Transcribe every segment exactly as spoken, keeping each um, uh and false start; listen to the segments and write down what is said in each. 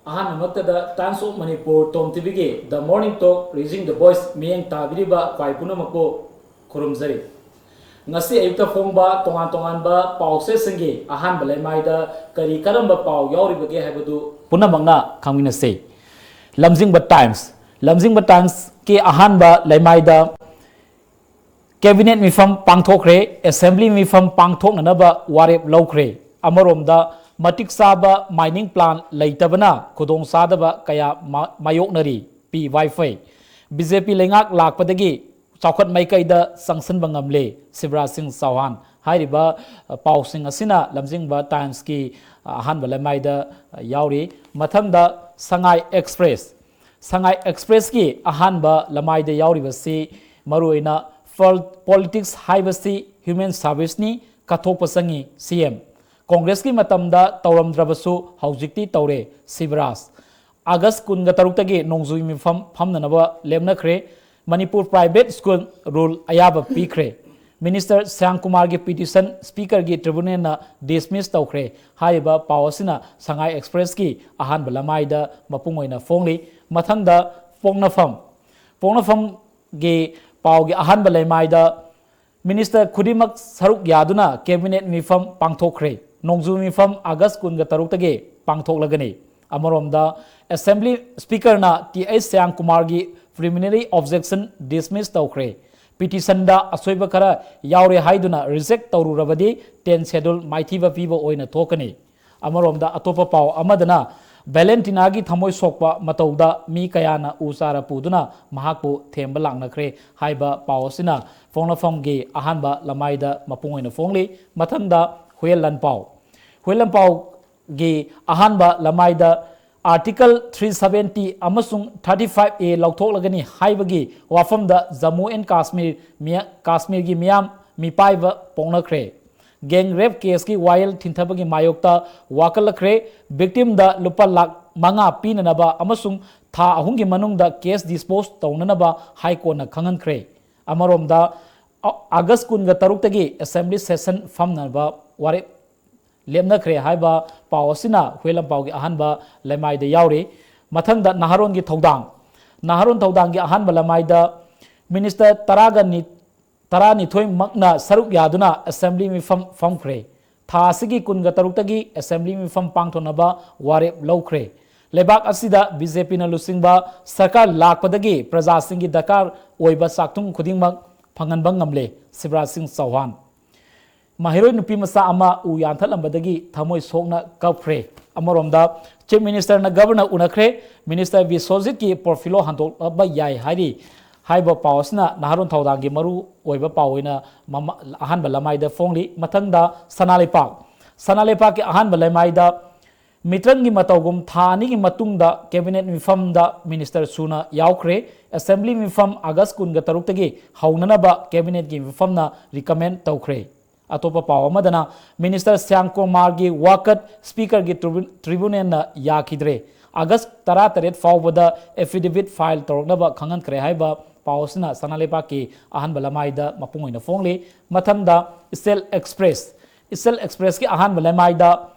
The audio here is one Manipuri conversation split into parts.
ꯑꯍꯥꯟꯕꯃꯛꯇꯗ Times of Manipur Tom ꯇꯤꯚꯤꯒꯤ The Morning Talk Raising the Voice ꯃꯤꯠꯌꯦꯡ ꯇꯥꯕꯤꯔꯤꯕ ꯈ꯭ꯋꯥꯏ ꯄꯨꯝꯅꯃꯛꯄꯨ ꯈꯨꯔꯨꯝꯖꯔꯤ꯫ ꯉꯁꯤ ꯑꯌꯨꯛꯇ ꯐꯣꯡꯕ ꯇꯣꯉꯥꯟ ꯇꯣꯉꯥꯟꯕ ꯄꯥꯎꯆꯦꯁꯤꯡꯒꯤ ꯑꯍꯥꯟꯕ ꯂꯩꯃꯥꯏꯗ ꯀꯔꯤ ꯀꯔꯝꯕ ꯄꯥꯎ ꯌꯥꯎꯔꯤꯕꯒꯦ ꯍꯥꯏꯕꯗꯨ ꯄꯨꯝꯅꯃꯛꯅ ꯈꯪꯃꯤꯟꯅꯁꯤ꯫ ꯂꯝꯖꯤꯡꯕ Times, ꯂꯝꯖꯤꯡꯕ Timesꯀꯤ ꯑꯍꯥꯟꯕ ꯂꯩꯃꯥꯏꯗ Cabinet ꯃꯤꯐꯝ ꯄꯥꯡꯊꯣꯛꯈ꯭ꯔꯦ, Assembly ꯃꯤꯐꯝ ꯄꯥꯡꯊꯣꯛꯅꯅꯕ ꯋꯥꯔꯦꯞ ꯂꯧꯈ꯭ꯔꯦ꯫ ꯑꯃꯔꯣꯝꯗ ꯃꯇꯤꯛ ꯆꯥꯕ mining plan ꯂꯩꯇꯕꯅ ꯈꯨꯗꯣꯡꯆꯥꯗꯕ ꯀꯌꯥ ꯃꯥ-, ꯃꯥꯌꯣꯛꯅꯔꯤ, ꯄꯤ ꯋꯥꯏꯐꯩ꯫ ꯕꯤ ꯖꯦ ꯄꯤ ꯂꯩꯉꯥꯛ ꯂꯥꯛꯄꯗꯒꯤ ꯆꯥꯎꯈꯠ ꯃꯥꯏꯀꯩꯗ ꯆꯪꯁꯤꯟꯕ ꯉꯝꯂꯦ, ꯁꯤꯕꯔꯥꯖ ꯁꯤꯡ ꯆꯧꯍꯥꯟ꯫ ꯍꯥꯏꯔꯤꯕ, ꯑ, ꯄꯥꯎꯁꯤꯡ ꯑꯁꯤꯅ ꯂꯝꯖꯤꯡꯕ Timesꯀꯤ, ꯑ, ꯑꯍꯥꯟꯕ ꯂꯩꯃꯥꯏꯗ, ꯑ, ꯌꯥꯎꯔꯤ꯫ ꯃꯊꯪꯗ ꯁꯉꯥꯏ Express꯫ ꯁꯉꯥꯏ Expressꯀꯤ ꯑꯍꯥꯟꯕ ꯂꯃꯥꯏꯗ ꯌꯥꯎꯔꯤꯕꯁꯤ ꯃꯔꯨꯑꯣꯏꯅ ꯄꯣꯜ-, politics ꯍꯥꯏꯕꯁꯤ human serviceꯅꯤ, ꯀꯠꯊꯣꯛꯄ ꯆꯪꯉꯤ, ꯁꯤ ꯑꯦꯝ꯫ ꯀꯣꯡꯒ꯭ꯔꯦꯁꯀꯤ ꯃꯇꯝꯗ ꯇꯧꯔꯝꯗ꯭ꯔꯕꯁꯨ ꯍꯧꯖꯤꯛꯇꯤ ꯇꯧꯔꯦ, ꯁꯤꯕꯔꯥꯖ꯫ ꯑꯥꯒꯁ ꯀꯨꯟꯒ ꯇꯔꯨꯛꯇꯒꯤ ꯅꯣꯡꯖꯨ ꯃꯤꯐꯝ ꯐꯝꯅꯅꯕ ꯂꯦꯞꯅꯈ꯭ꯔꯦ꯫ ꯃꯅꯤꯄꯨꯔ private school rule ꯑꯌꯥꯕ ꯄꯤꯈ꯭ꯔꯦ꯫ Minister ꯁ꯭ꯌꯥꯝꯀꯨꯃꯥꯔꯒꯤ petition Speakerꯒꯤ tribunalꯅ dismiss ꯇꯧꯈ꯭ꯔꯦ꯫ ꯍꯥꯏꯔꯤꯕ ꯄꯥꯎ ꯑꯁꯤꯅ ꯁꯉꯥꯏ Expressꯀꯤ ꯑꯍꯥꯟꯕ ꯂꯃꯥꯏꯗ ꯃꯄꯨꯡ ꯑꯣꯏꯅ ꯐꯣꯡꯂꯤ꯫ ꯃꯊꯪꯗ ꯄꯣꯛꯅꯐꯝ꯫ ꯄꯣꯛꯅꯐꯝꯒꯤ ꯄꯥꯎꯒꯤ ꯑꯍꯥꯟꯕ ꯂꯩꯃꯥꯏꯗ Minister ꯈꯨꯗꯤꯡꯃꯛ ꯁꯔꯨꯛ ꯌꯥꯗꯨꯅ Cabinet ꯃꯤꯐꯝ ꯄꯥꯡꯊꯣꯛꯈ꯭ꯔꯦ꯫ ꯅꯣꯡꯖꯨ ꯃꯤꯐꯝ ꯑꯥꯒꯁ ꯀꯨꯟꯒ ꯇꯔꯨꯛꯇꯒꯤ ꯄꯥꯡꯊꯣꯛꯂꯒꯅꯤ꯫ ꯑꯃꯔꯣꯝꯗ Assembly Speakerꯅ ꯇꯤ ꯑꯩꯆ ꯁ꯭ꯌꯥꯝꯀꯨꯃꯥꯔꯒꯤ preliminary objection dismiss ꯇꯧꯈ꯭ꯔꯦ꯫ Petitionꯗ ꯑꯁꯣꯏꯕ ꯈꯔ ꯌꯥꯎꯔꯦ ꯍꯥꯏꯗꯨꯅ reject ꯇꯧꯔꯨꯔꯕꯗꯤ tenth schedule ꯃꯥꯏꯊꯤꯕ ꯄꯤꯕ ꯑꯣꯏꯅ ꯊꯣꯛꯀꯅꯤ꯫ ꯑꯃꯔꯣꯝꯗ ꯑꯇꯣꯞꯄ ꯄꯥꯎ ꯑꯃꯗꯅ Valentinaꯒꯤ ꯊꯃꯣꯏ ꯁꯣꯛꯄ ꯃꯇꯧꯗ ꯃꯤ ꯀꯌꯥꯅ ꯎ ꯆꯥꯔ ꯄꯨꯗꯨꯅ ꯃꯍꯥꯛꯄꯨ ꯊꯦꯝꯕ ꯂꯥꯛꯅꯈ꯭ꯔꯦ ꯍꯥꯏꯕ ꯄꯥꯎ ꯑꯁꯤꯅ ꯄꯣꯛꯅꯐꯝꯒꯤ ꯑꯍꯥꯟꯕ ꯂꯃꯥꯏꯗ ꯃꯄꯨꯡ ꯑꯣꯏꯅ ꯐꯣꯡꯂꯤ꯫ ꯃꯊꯪꯗ ꯍꯨꯌꯦꯟ ꯂꯥꯟꯄꯥꯎ꯫ ꯍꯨꯌꯦꯟ ꯂꯥꯟꯄꯥꯎꯒꯤ ꯑꯍꯥꯟꯕ ꯂꯃꯥꯏꯗ Article three seventy ꯑꯃꯁꯨꯡ thirty five A ꯂꯧꯊꯣꯛꯂꯒꯅꯤ ꯍꯥꯏꯕꯒꯤ ꯋꯥꯐꯝꯗ ꯖꯝꯃꯨ ꯑꯦꯟ ꯀꯥꯁꯃꯤꯔ ꯃꯤꯌꯥ-, ꯀꯥꯁꯃꯤꯔꯒꯤ ꯃꯤꯌꯥꯝ ꯃꯤꯄꯥꯏꯕ ꯄꯣꯛꯅꯈ꯭ꯔꯦ꯫ Gang rape caseꯀꯤ ꯋꯥꯌꯦꯜ ꯊꯤꯟꯊꯕꯒꯤ ꯃꯥꯌꯣꯛꯇ ꯋꯥꯀꯠꯂꯛꯈ꯭ꯔꯦ꯫ Victimꯗ ꯂꯨꯄꯥ ꯂꯥꯈ ꯃꯉꯥ ꯄꯤꯅꯅꯕ ꯑꯃꯁꯨꯡ ꯊꯥ ꯑꯍꯨꯝꯒꯤ ꯃꯅꯨꯡꯗ case dispose ꯇꯧꯅꯅꯕ High Courtꯅ ꯈꯪꯍꯟꯈ꯭ꯔꯦ꯫ ꯑꯃꯔꯣꯝꯗ, ꯑ-, ꯑꯥꯒꯁ ꯀꯨꯟꯒ ꯇꯔꯨꯛꯇꯒꯤ Assembly session ꯐꯝꯅꯕ ꯋꯥꯔꯦꯞ ꯂꯦꯞꯅꯈ꯭ꯔꯦ ꯍꯥꯏꯕ ꯄꯥꯎ ꯑꯁꯤꯅ ꯍꯨꯏꯂꯝꯄꯥꯎꯒꯤ ꯑꯍꯥꯟꯕ ꯂꯩꯃꯥꯏꯗ ꯌꯥꯎꯔꯤ꯫ ꯃꯊꯪꯗ ꯅꯍꯥꯔꯣꯟꯒꯤ ꯊꯧꯗꯥꯡ꯫ ꯅꯍꯥꯔꯣꯟ ꯊꯧꯗꯥꯡꯒꯤ ꯑꯍꯥꯟꯕ ꯂꯩꯃꯥꯏꯗ ꯃꯤꯅꯤꯁꯇꯔ ꯇꯔꯥꯒ ꯅꯤ-, ꯇꯔꯥꯅꯤꯊꯣꯏꯃꯛꯅ ꯁꯔꯨꯛ ꯌꯥꯗꯨꯅ ꯑꯦꯁꯦꯝꯕ꯭ꯂꯤ ꯃꯤꯐꯝ ꯐꯝꯈ꯭ꯔꯦ꯫ ꯊꯥ ꯑꯁꯤꯒꯤ ꯀꯨꯟꯒ ꯇꯔꯨꯛꯇꯒꯤ ꯑꯦꯁꯦꯝꯕ꯭ꯂꯤ ꯃꯤꯐꯝ ꯄꯥꯡꯊꯣꯛꯅꯕ ꯋꯥꯔꯦꯞ ꯂꯧꯈ꯭ꯔꯦ꯫ ꯂꯩꯕꯥꯛ ꯑꯁꯤꯗ ꯕꯤ ꯖꯦ ꯄꯤꯅ ꯂꯨꯆꯤꯡꯕ ꯁꯔꯀꯥꯔ ꯂꯥꯛꯄꯗꯒꯤ ꯄ꯭ꯔꯖꯥꯁꯤꯡꯒꯤ ꯗꯔꯀꯥꯔ ꯑꯣꯏꯕ ꯆꯥꯛꯊꯨꯡ ꯈꯨꯗꯤꯡꯃꯛ ꯐꯪꯍꯟꯕ ꯉꯝꯂꯦ, ꯁꯤꯕꯔꯥꯖ ꯁꯤꯡ ꯆꯧꯍꯥꯟ꯫ ꯃꯍꯩꯔꯣꯏ ꯅꯨꯄꯤ ꯃꯆꯥ ꯑꯃ ꯎ ꯌꯥꯟꯊꯠꯂꯝꯕꯗꯒꯤ ꯊꯃꯣꯏ ꯁꯣꯛꯅ ꯀꯞꯈ꯭ꯔꯦ꯫ ꯑꯃꯔꯣꯝꯗ, ꯆꯤꯐ ꯃꯤꯅꯤꯁꯇꯔꯅ ꯒꯕꯔꯅꯔ ꯎꯅꯈ꯭ꯔꯦ꯫ ꯃꯤꯅꯤꯁꯇꯔ ꯕꯤꯁ꯭ꯋꯖꯤꯠꯀꯤ ꯄꯣꯔꯐꯤꯂꯣ ꯍꯟꯗꯣꯛꯂꯕ ꯌꯥꯏ ꯍꯥꯏꯔꯤ꯫ ꯍꯥꯏꯕ ꯄꯥꯎ ꯑꯁꯤꯅ ꯅꯍꯥꯔꯣꯟ ꯊꯧꯗꯥꯡꯒꯤ ꯃꯔꯨ ꯑꯣꯏꯕ ꯄꯥꯎ ꯑꯣꯏꯅ ꯃꯃ-, ꯑꯍꯥꯟꯕ ꯂꯃꯥꯏꯗ ꯐꯣꯡꯂꯤ꯫ ꯃꯊꯪꯗ ꯁꯅꯥ ꯂꯩꯄꯥꯛ꯫ ꯁꯅꯥ ꯂꯩꯄꯥꯛꯀꯤ ꯑꯍꯥꯟꯕ ꯂꯩꯃꯥꯏꯗ ꯃꯤꯇ꯭ꯔꯪꯒꯤ ꯃꯇꯧꯒꯨꯝ ꯊꯥ ꯑꯅꯤꯒꯤ ꯃꯇꯨꯡꯗ ꯀꯦꯕꯤꯅꯦꯠ ꯃꯤꯐꯝꯗ ꯃꯤꯅꯤꯁꯇꯔ ꯁꯨꯅ ꯌꯥꯎꯈ꯭ꯔꯦ꯫ ꯑꯦꯁꯦꯝꯕ꯭ꯂꯤ ꯃꯤꯐꯝ ꯑꯥꯒꯁ ꯀꯨꯟꯒ ꯇꯔꯨꯛꯇꯒꯤ ꯍꯧꯅꯅꯕ ꯀꯦꯕꯤꯅꯦꯠꯀꯤ ꯃꯤꯐꯝꯅ ꯔꯤꯀꯃꯦꯟ ꯇꯧꯈ꯭ꯔꯦ꯫ ꯑꯇꯣꯞꯄ ꯄꯥꯎ ꯑꯃꯗꯅ, ꯃꯤꯅꯤꯁꯇꯔ ꯁ꯭ꯌꯥꯝ ꯀꯨꯃꯥꯔꯒꯤ ꯋꯥꯀꯠ ꯁ꯭ꯄꯤꯀꯔꯒꯤ ꯇ꯭ꯔꯤꯕꯨ-, ꯇ꯭ꯔꯤꯕꯨꯅꯦꯜꯅ ꯌꯥꯈꯤꯗ꯭ꯔꯦ꯫ ꯑꯥꯒꯁ ꯇꯔꯥꯇꯔꯦꯠ ꯐꯥꯎꯕꯗ ꯑꯦꯐꯤꯗꯦꯚꯤꯠ ꯐꯥꯏꯜ ꯇꯧꯔꯛꯅꯕ ꯈꯪꯍꯟꯈ꯭ꯔꯦ ꯍꯥꯏꯕ ꯄꯥꯎ ꯑꯁꯤꯅ ꯁꯅꯥ ꯂꯩꯄꯥꯛꯀꯤ ꯑꯍꯥꯟꯕ ꯂꯃꯥꯏꯗ ꯃꯄꯨꯡ ꯑꯣꯏꯅ ꯐꯣꯡꯂꯤ꯫ ꯃꯊꯪꯗ ꯏꯆꯦꯜ ꯑꯦꯛꯁꯄ꯭ꯔꯦꯁ꯫ ꯏꯆꯦꯜ ꯑꯦꯛꯁꯄ꯭ꯔꯦꯁꯀꯤ ꯑꯍꯥꯟꯕ ꯂꯩꯃꯥꯏꯗ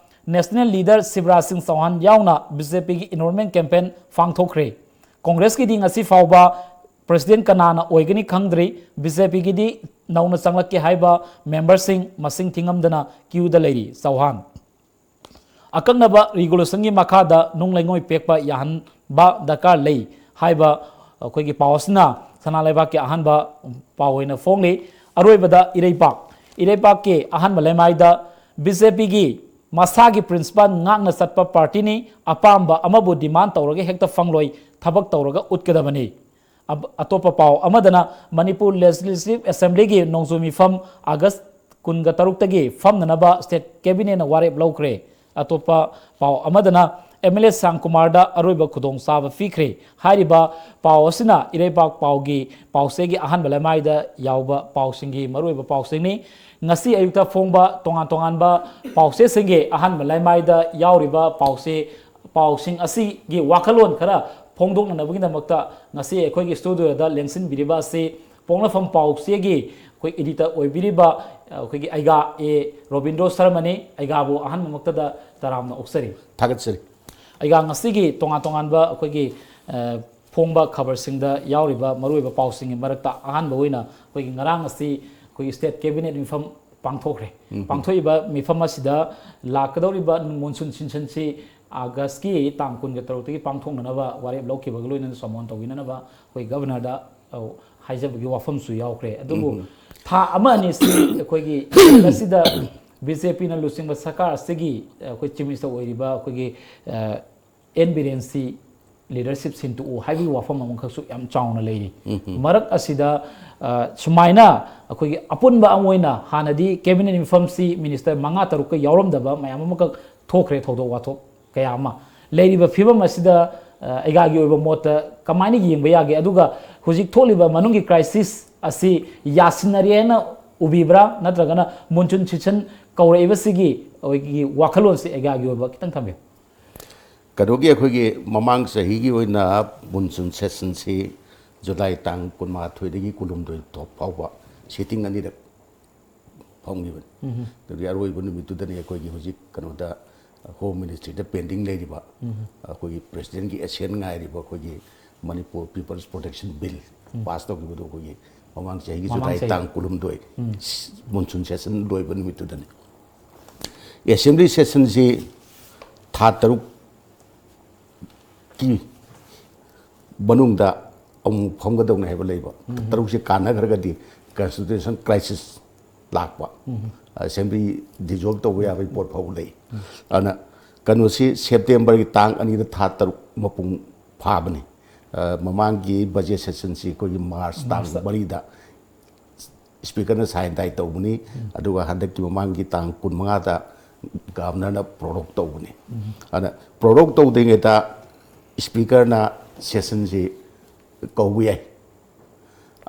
ꯅꯦꯁꯅꯦꯜ ꯂꯤꯗꯔ ꯁꯤꯕꯔꯥꯖ ꯁꯤꯡ ꯆꯧꯍꯥꯟ ꯌꯥꯎꯅ ꯕꯤ ꯖꯦ ꯄꯤꯒꯤ ꯏꯟꯔꯣꯜꯃꯦꯟ ꯀꯦꯝꯄꯦꯟ ꯄꯥꯡꯊꯣꯛꯈ꯭ꯔꯦ꯫ ꯀꯣꯡꯒ꯭ꯔꯦꯁꯀꯤꯗꯤ ꯉꯁꯤ ꯐꯥꯎꯕ ꯄ꯭ꯔꯦꯁꯤꯗꯦꯟ ꯀꯅꯥꯅ ꯑꯣꯏꯒꯅꯤ ꯈꯪꯗ꯭ꯔꯤ꯫ ꯕꯤ ꯖꯦ ꯄꯤꯒꯤꯗꯤ ꯅꯧꯅ ꯆꯪꯂꯛꯀꯦ ꯍꯥꯏꯕ ꯃꯦꯝꯕꯔꯁꯤꯡ ꯃꯁꯤꯡ ꯊꯤꯉꯝꯗꯅ ꯀ꯭ꯌꯨꯗ ꯂꯩꯔꯤ꯫ ꯆꯧꯍꯥꯟ꯫ ꯑꯀꯛꯅꯕ ꯔꯤꯒꯨꯂꯦꯁꯟꯒꯤ ꯃꯈꯥꯗ ꯅꯨꯡ ꯂꯩꯉꯣꯏ ꯄꯦꯛꯄ ꯌꯥꯍꯟꯕ ꯗꯔꯀꯥꯔ ꯂꯩ ꯍꯥꯏꯕ ꯑꯩꯈꯣꯏꯒꯤ ꯄꯥꯎ ꯑꯁꯤꯅ ꯁꯅꯥ ꯂꯩꯕꯥꯛꯀꯤ ꯑꯍꯥꯟꯕ ꯄꯥꯎ ꯑꯣꯏꯅ ꯐꯣꯡꯂꯤ꯫ ꯑꯔꯣꯏꯕꯗ ꯏꯔꯩꯄꯥꯛ꯫ ꯏꯔꯩꯄꯥꯛꯀꯤ ꯑꯍꯥꯟꯕ ꯂꯩꯃꯥꯏꯗ ꯕꯤ ꯖꯦ ꯄꯤꯒꯤ ꯃꯁꯥꯒꯤ ꯄ꯭ꯔꯤꯟꯁꯤꯄꯥꯜ ꯉꯥꯛꯅ ꯆꯠꯄ ꯄꯥꯔꯇꯤꯅꯤ, ꯑꯄꯥꯝꯕ ꯑꯃꯕꯨ ꯗꯤꯃꯥꯟ ꯇꯧꯔꯒ ꯍꯦꯛꯇ ꯐꯪꯂꯣꯏ, ꯊꯕꯛ ꯇꯧꯔꯒ ꯎꯠꯀꯗꯕꯅꯤ꯫ ꯑꯞ-, ꯑꯇꯣꯞꯄ ꯄꯥꯎ ꯑꯃꯗꯅ ꯃꯅꯤꯄꯨꯔ ꯂꯦꯖꯤꯁꯂꯦꯇꯤꯚ ꯑꯦꯁꯦꯝꯕ꯭ꯂꯤꯒꯤ ꯅꯣꯡꯖꯨ ꯃꯤꯐꯝ ꯑꯥꯒꯁ ꯀꯨꯟꯒ ꯇꯔꯨꯛꯇꯒꯤ ꯐꯝꯅꯅꯕ ꯁ꯭ꯇꯦꯠ ꯀꯦꯕꯤꯅꯦꯠꯅ ꯋꯥꯔꯦꯞ ꯂꯧꯈ꯭ꯔꯦ꯫ ꯑꯇꯣꯞꯄ ꯄꯥꯎ ꯑꯃꯗꯅ ꯑꯦꯝ ꯑꯦꯜ ꯑꯦ ꯁ꯭ꯌꯥꯝ ꯀꯨꯃꯥꯔꯗ ꯑꯔꯣꯏꯕ ꯈꯨꯗꯣꯡꯆꯥꯕ ꯄꯤꯈ꯭ꯔꯦ꯫ ꯍꯥꯏꯔꯤꯕ ꯄꯥꯎ ꯑꯁꯤꯅ ꯏꯔꯩꯄꯥꯛ ꯄꯥꯎꯒꯤ ꯄꯥꯎꯆꯦꯒꯤ ꯑꯍꯥꯟꯕ ꯂꯩꯃꯥꯏꯗ ꯌꯥꯎꯕ ꯄꯥꯎꯁꯤꯡꯒꯤ ꯃꯔꯨꯑꯣꯏꯕ ꯄꯥꯎꯁꯤꯡꯅꯤ꯫ ꯉꯁꯤ ꯑꯌꯨꯛꯇ ꯐꯣꯡꯕ ꯇꯣꯉꯥꯟ ꯇꯣꯉꯥꯟꯕ ꯄꯥꯎꯆꯦꯁꯤꯡꯒꯤ ꯑꯍꯥꯟꯕ ꯂꯩꯃꯥꯏꯗ ꯌꯥꯎꯔꯤꯕ ꯄꯥꯎꯆꯦ, ꯄꯥꯎꯁꯤꯡ ꯑꯁꯤꯒꯤ ꯋꯥꯈꯜꯂꯣꯟ ꯈꯔ ꯐꯣꯡꯗꯣꯛꯅꯅꯕꯒꯤꯗꯃꯛꯇ ꯉꯁꯤ ꯑꯩꯈꯣꯏꯒꯤ ꯁ꯭ꯇꯨꯗꯤꯑꯣꯗ ꯂꯦꯡꯁꯤꯟꯕꯤꯔꯤꯕ ꯑꯁꯤ ꯄꯣꯛꯅꯐꯝ ꯄꯥꯎꯆꯦꯒꯤ ꯑꯩꯈꯣꯏ editor ꯑꯣꯏꯕꯤꯔꯤꯕ ꯑꯩꯈꯣꯏꯒꯤ ꯑꯩꯒꯥ ꯑꯦ ꯔꯣꯕꯤꯟꯗ꯭ꯔꯣ ꯁꯔꯃꯅꯤ꯫ ꯑꯩꯒꯥꯕꯨ ꯑꯍꯥꯟꯕꯃꯛꯇꯗ ꯇꯔꯥꯝꯅ ꯑꯣꯛꯆꯔꯤ꯫ ꯊꯥꯒꯠꯆꯔꯤ꯫ ꯑꯩꯒꯥ ꯉꯁꯤꯒꯤ ꯇꯣꯉꯥꯟ ꯇꯣꯉꯥꯟꯕ ꯑꯩꯈꯣꯏꯒꯤ ꯐꯣꯡꯕ ꯈꯕꯔꯁꯤꯡꯗ ꯌꯥꯎꯔꯤꯕ ꯃꯔꯨꯑꯣꯏꯕ ꯄꯥꯎꯁꯤꯡꯒꯤ ꯃꯔꯛꯇ ꯑꯍꯥꯟꯕ ꯑꯣꯏꯅ ꯑꯩꯈꯣꯏꯒꯤ ꯉꯔꯥꯡ ꯑꯁꯤ ꯑꯩꯈꯣꯏꯒꯤ state cabinet ꯃꯤꯐꯝ ꯄꯥꯡꯊꯣꯛꯈ꯭ꯔꯦ꯫ ꯄꯥꯡꯊꯣꯛꯏꯕ ꯃꯤꯐꯝ ꯑꯁꯤꯗ ꯂꯥꯛꯀꯗꯧꯔꯤꯕ monsoon seasonꯁꯤ Augustꯀꯤ ꯇꯥꯡ ꯀꯨꯟꯒ ꯇꯔꯨꯛꯇꯒꯤ ꯄꯥꯡꯊꯣꯛꯅꯅꯕ ꯋꯥꯔꯦꯞ ꯂꯧꯈꯤꯕꯒ ꯂꯣꯏꯅꯅ ꯁꯃꯣꯟ ꯇꯧꯕꯤꯅꯅꯕ ꯑꯩꯈꯣꯏ Governorꯗ ꯍꯥꯏꯖꯕꯒꯤ ꯋꯥꯐꯝꯁꯨ ꯌꯥꯎꯈ꯭ꯔꯦ꯫ ꯑꯗꯨꯕꯨ ꯊꯥ ꯑꯃ ꯑꯅꯤꯁꯤ ꯑꯩꯈꯣꯏꯒꯤ ꯑꯁꯤꯗ BJPꯅ ꯂꯨꯆꯤꯡꯕ ꯁꯔꯀꯥꯔ ꯑꯁꯤꯒꯤ ꯑꯩꯈꯣꯏ Chief Minister ꯑꯣꯏꯔꯤꯕ ꯑꯩꯈꯣꯏꯒꯤ ꯑꯦꯟ ꯕꯤꯔꯦꯟꯁꯤ leadership ꯁꯤꯟꯇꯣꯛꯎ ꯍꯥꯏꯕꯒꯤ ꯋꯥꯐꯝ ꯑꯃꯈꯛꯁꯨ ꯌꯥꯝ ꯆꯥꯎꯅ ꯂꯩꯔꯤ꯫ ꯃꯔꯛ ꯑꯁꯤꯗ ꯁꯨꯃꯥꯏꯅ ꯑꯩꯈꯣꯏꯒꯤ ꯑꯄꯨꯟꯕ ꯑꯃ ꯑꯣꯏꯅ ꯍꯥꯟꯅꯗꯤ cabinet ꯃꯤꯐꯝꯁꯤ minister ꯃꯉꯥ ꯇꯔꯨꯛꯀ ꯌꯥꯎꯔꯝꯗꯕ ꯃꯌꯥꯝ ꯑꯃꯈꯛ ꯊꯣꯛꯈ꯭ꯔꯦ, ꯊꯧꯗꯣꯛ ꯋꯥꯊꯣꯛ ꯀꯌꯥ ꯑꯃ꯫ ꯂꯩꯔꯤꯕ ꯐꯤꯕꯝ ꯑꯁꯤꯗ ꯑꯩꯒꯥꯒꯤ ꯑꯣꯏꯕ ꯃꯣꯠꯇ ꯀꯃꯥꯏꯅ ꯌꯦꯡꯕ ꯌꯥꯒꯦ? ꯑꯗꯨꯒ ꯍꯧꯖꯤꯛ ꯊꯣꯛꯂꯤꯕ ꯃꯅꯨꯡꯒꯤ crisis ꯑꯁꯤ ꯌꯥꯁꯤꯟꯅꯔꯦꯅ ꯎꯕꯤꯕ꯭ꯔꯥ? ꯅꯠꯇ꯭ꯔꯒꯅ monsoon season ꯀꯧꯔꯛꯏꯕꯁꯤꯒꯤ ꯑꯩꯈꯣꯏꯒꯤ ꯋꯥꯈꯜꯂꯣꯟꯁꯤ ꯑꯩꯒꯥꯒꯤ ꯑꯣꯏꯕ ꯈꯤꯇꯪ ꯊꯝꯕꯤꯌꯨ꯫ ꯀꯩꯅꯣꯒꯤ ꯑꯩꯈꯣꯏꯒꯤ ꯃꯃꯥꯡ ꯆꯍꯤꯒꯤ ꯑꯣꯏꯅ monsoon sessionꯁꯤ July ꯇꯥꯡ ꯀꯨꯟꯃꯥꯊꯣꯏꯗꯒꯤ ꯀꯨꯟꯍꯨꯝꯗꯣꯏ ꯐꯥꯎꯕ sitting ꯑꯅꯤꯔꯛ ꯐꯝꯈꯤꯕꯅꯤ꯫ ꯑꯗꯨꯒꯤ ꯑꯔꯣꯏꯕ ꯅꯨꯃꯤꯠꯇꯨꯗꯅꯤ ꯑꯩꯈꯣꯏꯒꯤ ꯍꯧꯖꯤꯛ ꯀꯩꯅꯣꯗ Home Ministryꯗ pending ꯂꯩꯔꯤꯕ ꯑꯩꯈꯣꯏꯒꯤ Presidentꯀꯤ assent ꯉꯥꯏꯔꯤꯕ ꯑꯩꯈꯣꯏꯒꯤ Manipur People's Protection Bill pass ꯇꯧꯈꯤꯕꯗꯣ ꯑꯩꯈꯣꯏꯒꯤ ꯃꯃꯥꯡ ꯆꯍꯤꯒꯤ ꯃꯃꯥꯡ July ꯆꯍꯤ꯫ ꯇꯥꯡ ꯀꯨꯟꯍꯨꯝꯗꯣꯏ monsoon session ꯂꯣꯏꯕ ꯅꯨꯃꯤꯠꯇꯨꯗꯅꯤ꯫ Assembly sessionꯁꯤ ꯊꯥ ꯇꯔꯨꯛ ꯀꯤ ꯃꯅꯨꯡꯗ ꯑꯃꯨꯛ ꯐꯝꯒꯗꯧꯅꯤ ꯍꯥꯏꯕ ꯂꯩꯕ꯫ ꯇꯔꯨꯛꯁꯦ ꯀꯥꯟꯅꯈ꯭ꯔꯒꯗꯤ constitution crisis ꯂꯥꯛꯄ, assembly dissolve ꯇꯧꯕ ꯌꯥꯕꯒꯤ ꯄꯣꯠ ꯐꯥꯎꯕ ꯂꯩ꯫ ꯑꯗꯨꯅ ꯀꯩꯅꯣꯁꯤ Septemberꯒꯤ ꯇꯥꯡ ꯑꯅꯤꯗ ꯊꯥ ꯇꯔꯨꯛ ꯃꯄꯨꯡ ꯐꯥꯕꯅꯤ꯫ ꯃꯃꯥꯡꯒꯤ budget sessionꯁꯤ ꯑꯩꯈꯣꯏꯒꯤ March ꯇꯥꯡ ꯃꯔꯤꯗ Speakerꯅ sign ꯇꯥꯏ ꯇꯧꯕꯅꯤ꯫ ꯑꯗꯨꯒ ꯍꯟꯗꯛꯀꯤ ꯃꯃꯥꯡꯒꯤ ꯇꯥꯡ ꯀꯨꯟꯃꯉꯥꯗ Governorꯅ prorogue ꯇꯧꯕꯅꯤ꯫ ꯑꯗꯨꯅ prorogue ꯇꯧꯗ꯭ꯔꯤꯉꯩꯗ Speakerꯅ sessionꯁꯤ ꯀꯧꯕ ꯌꯥꯏ꯫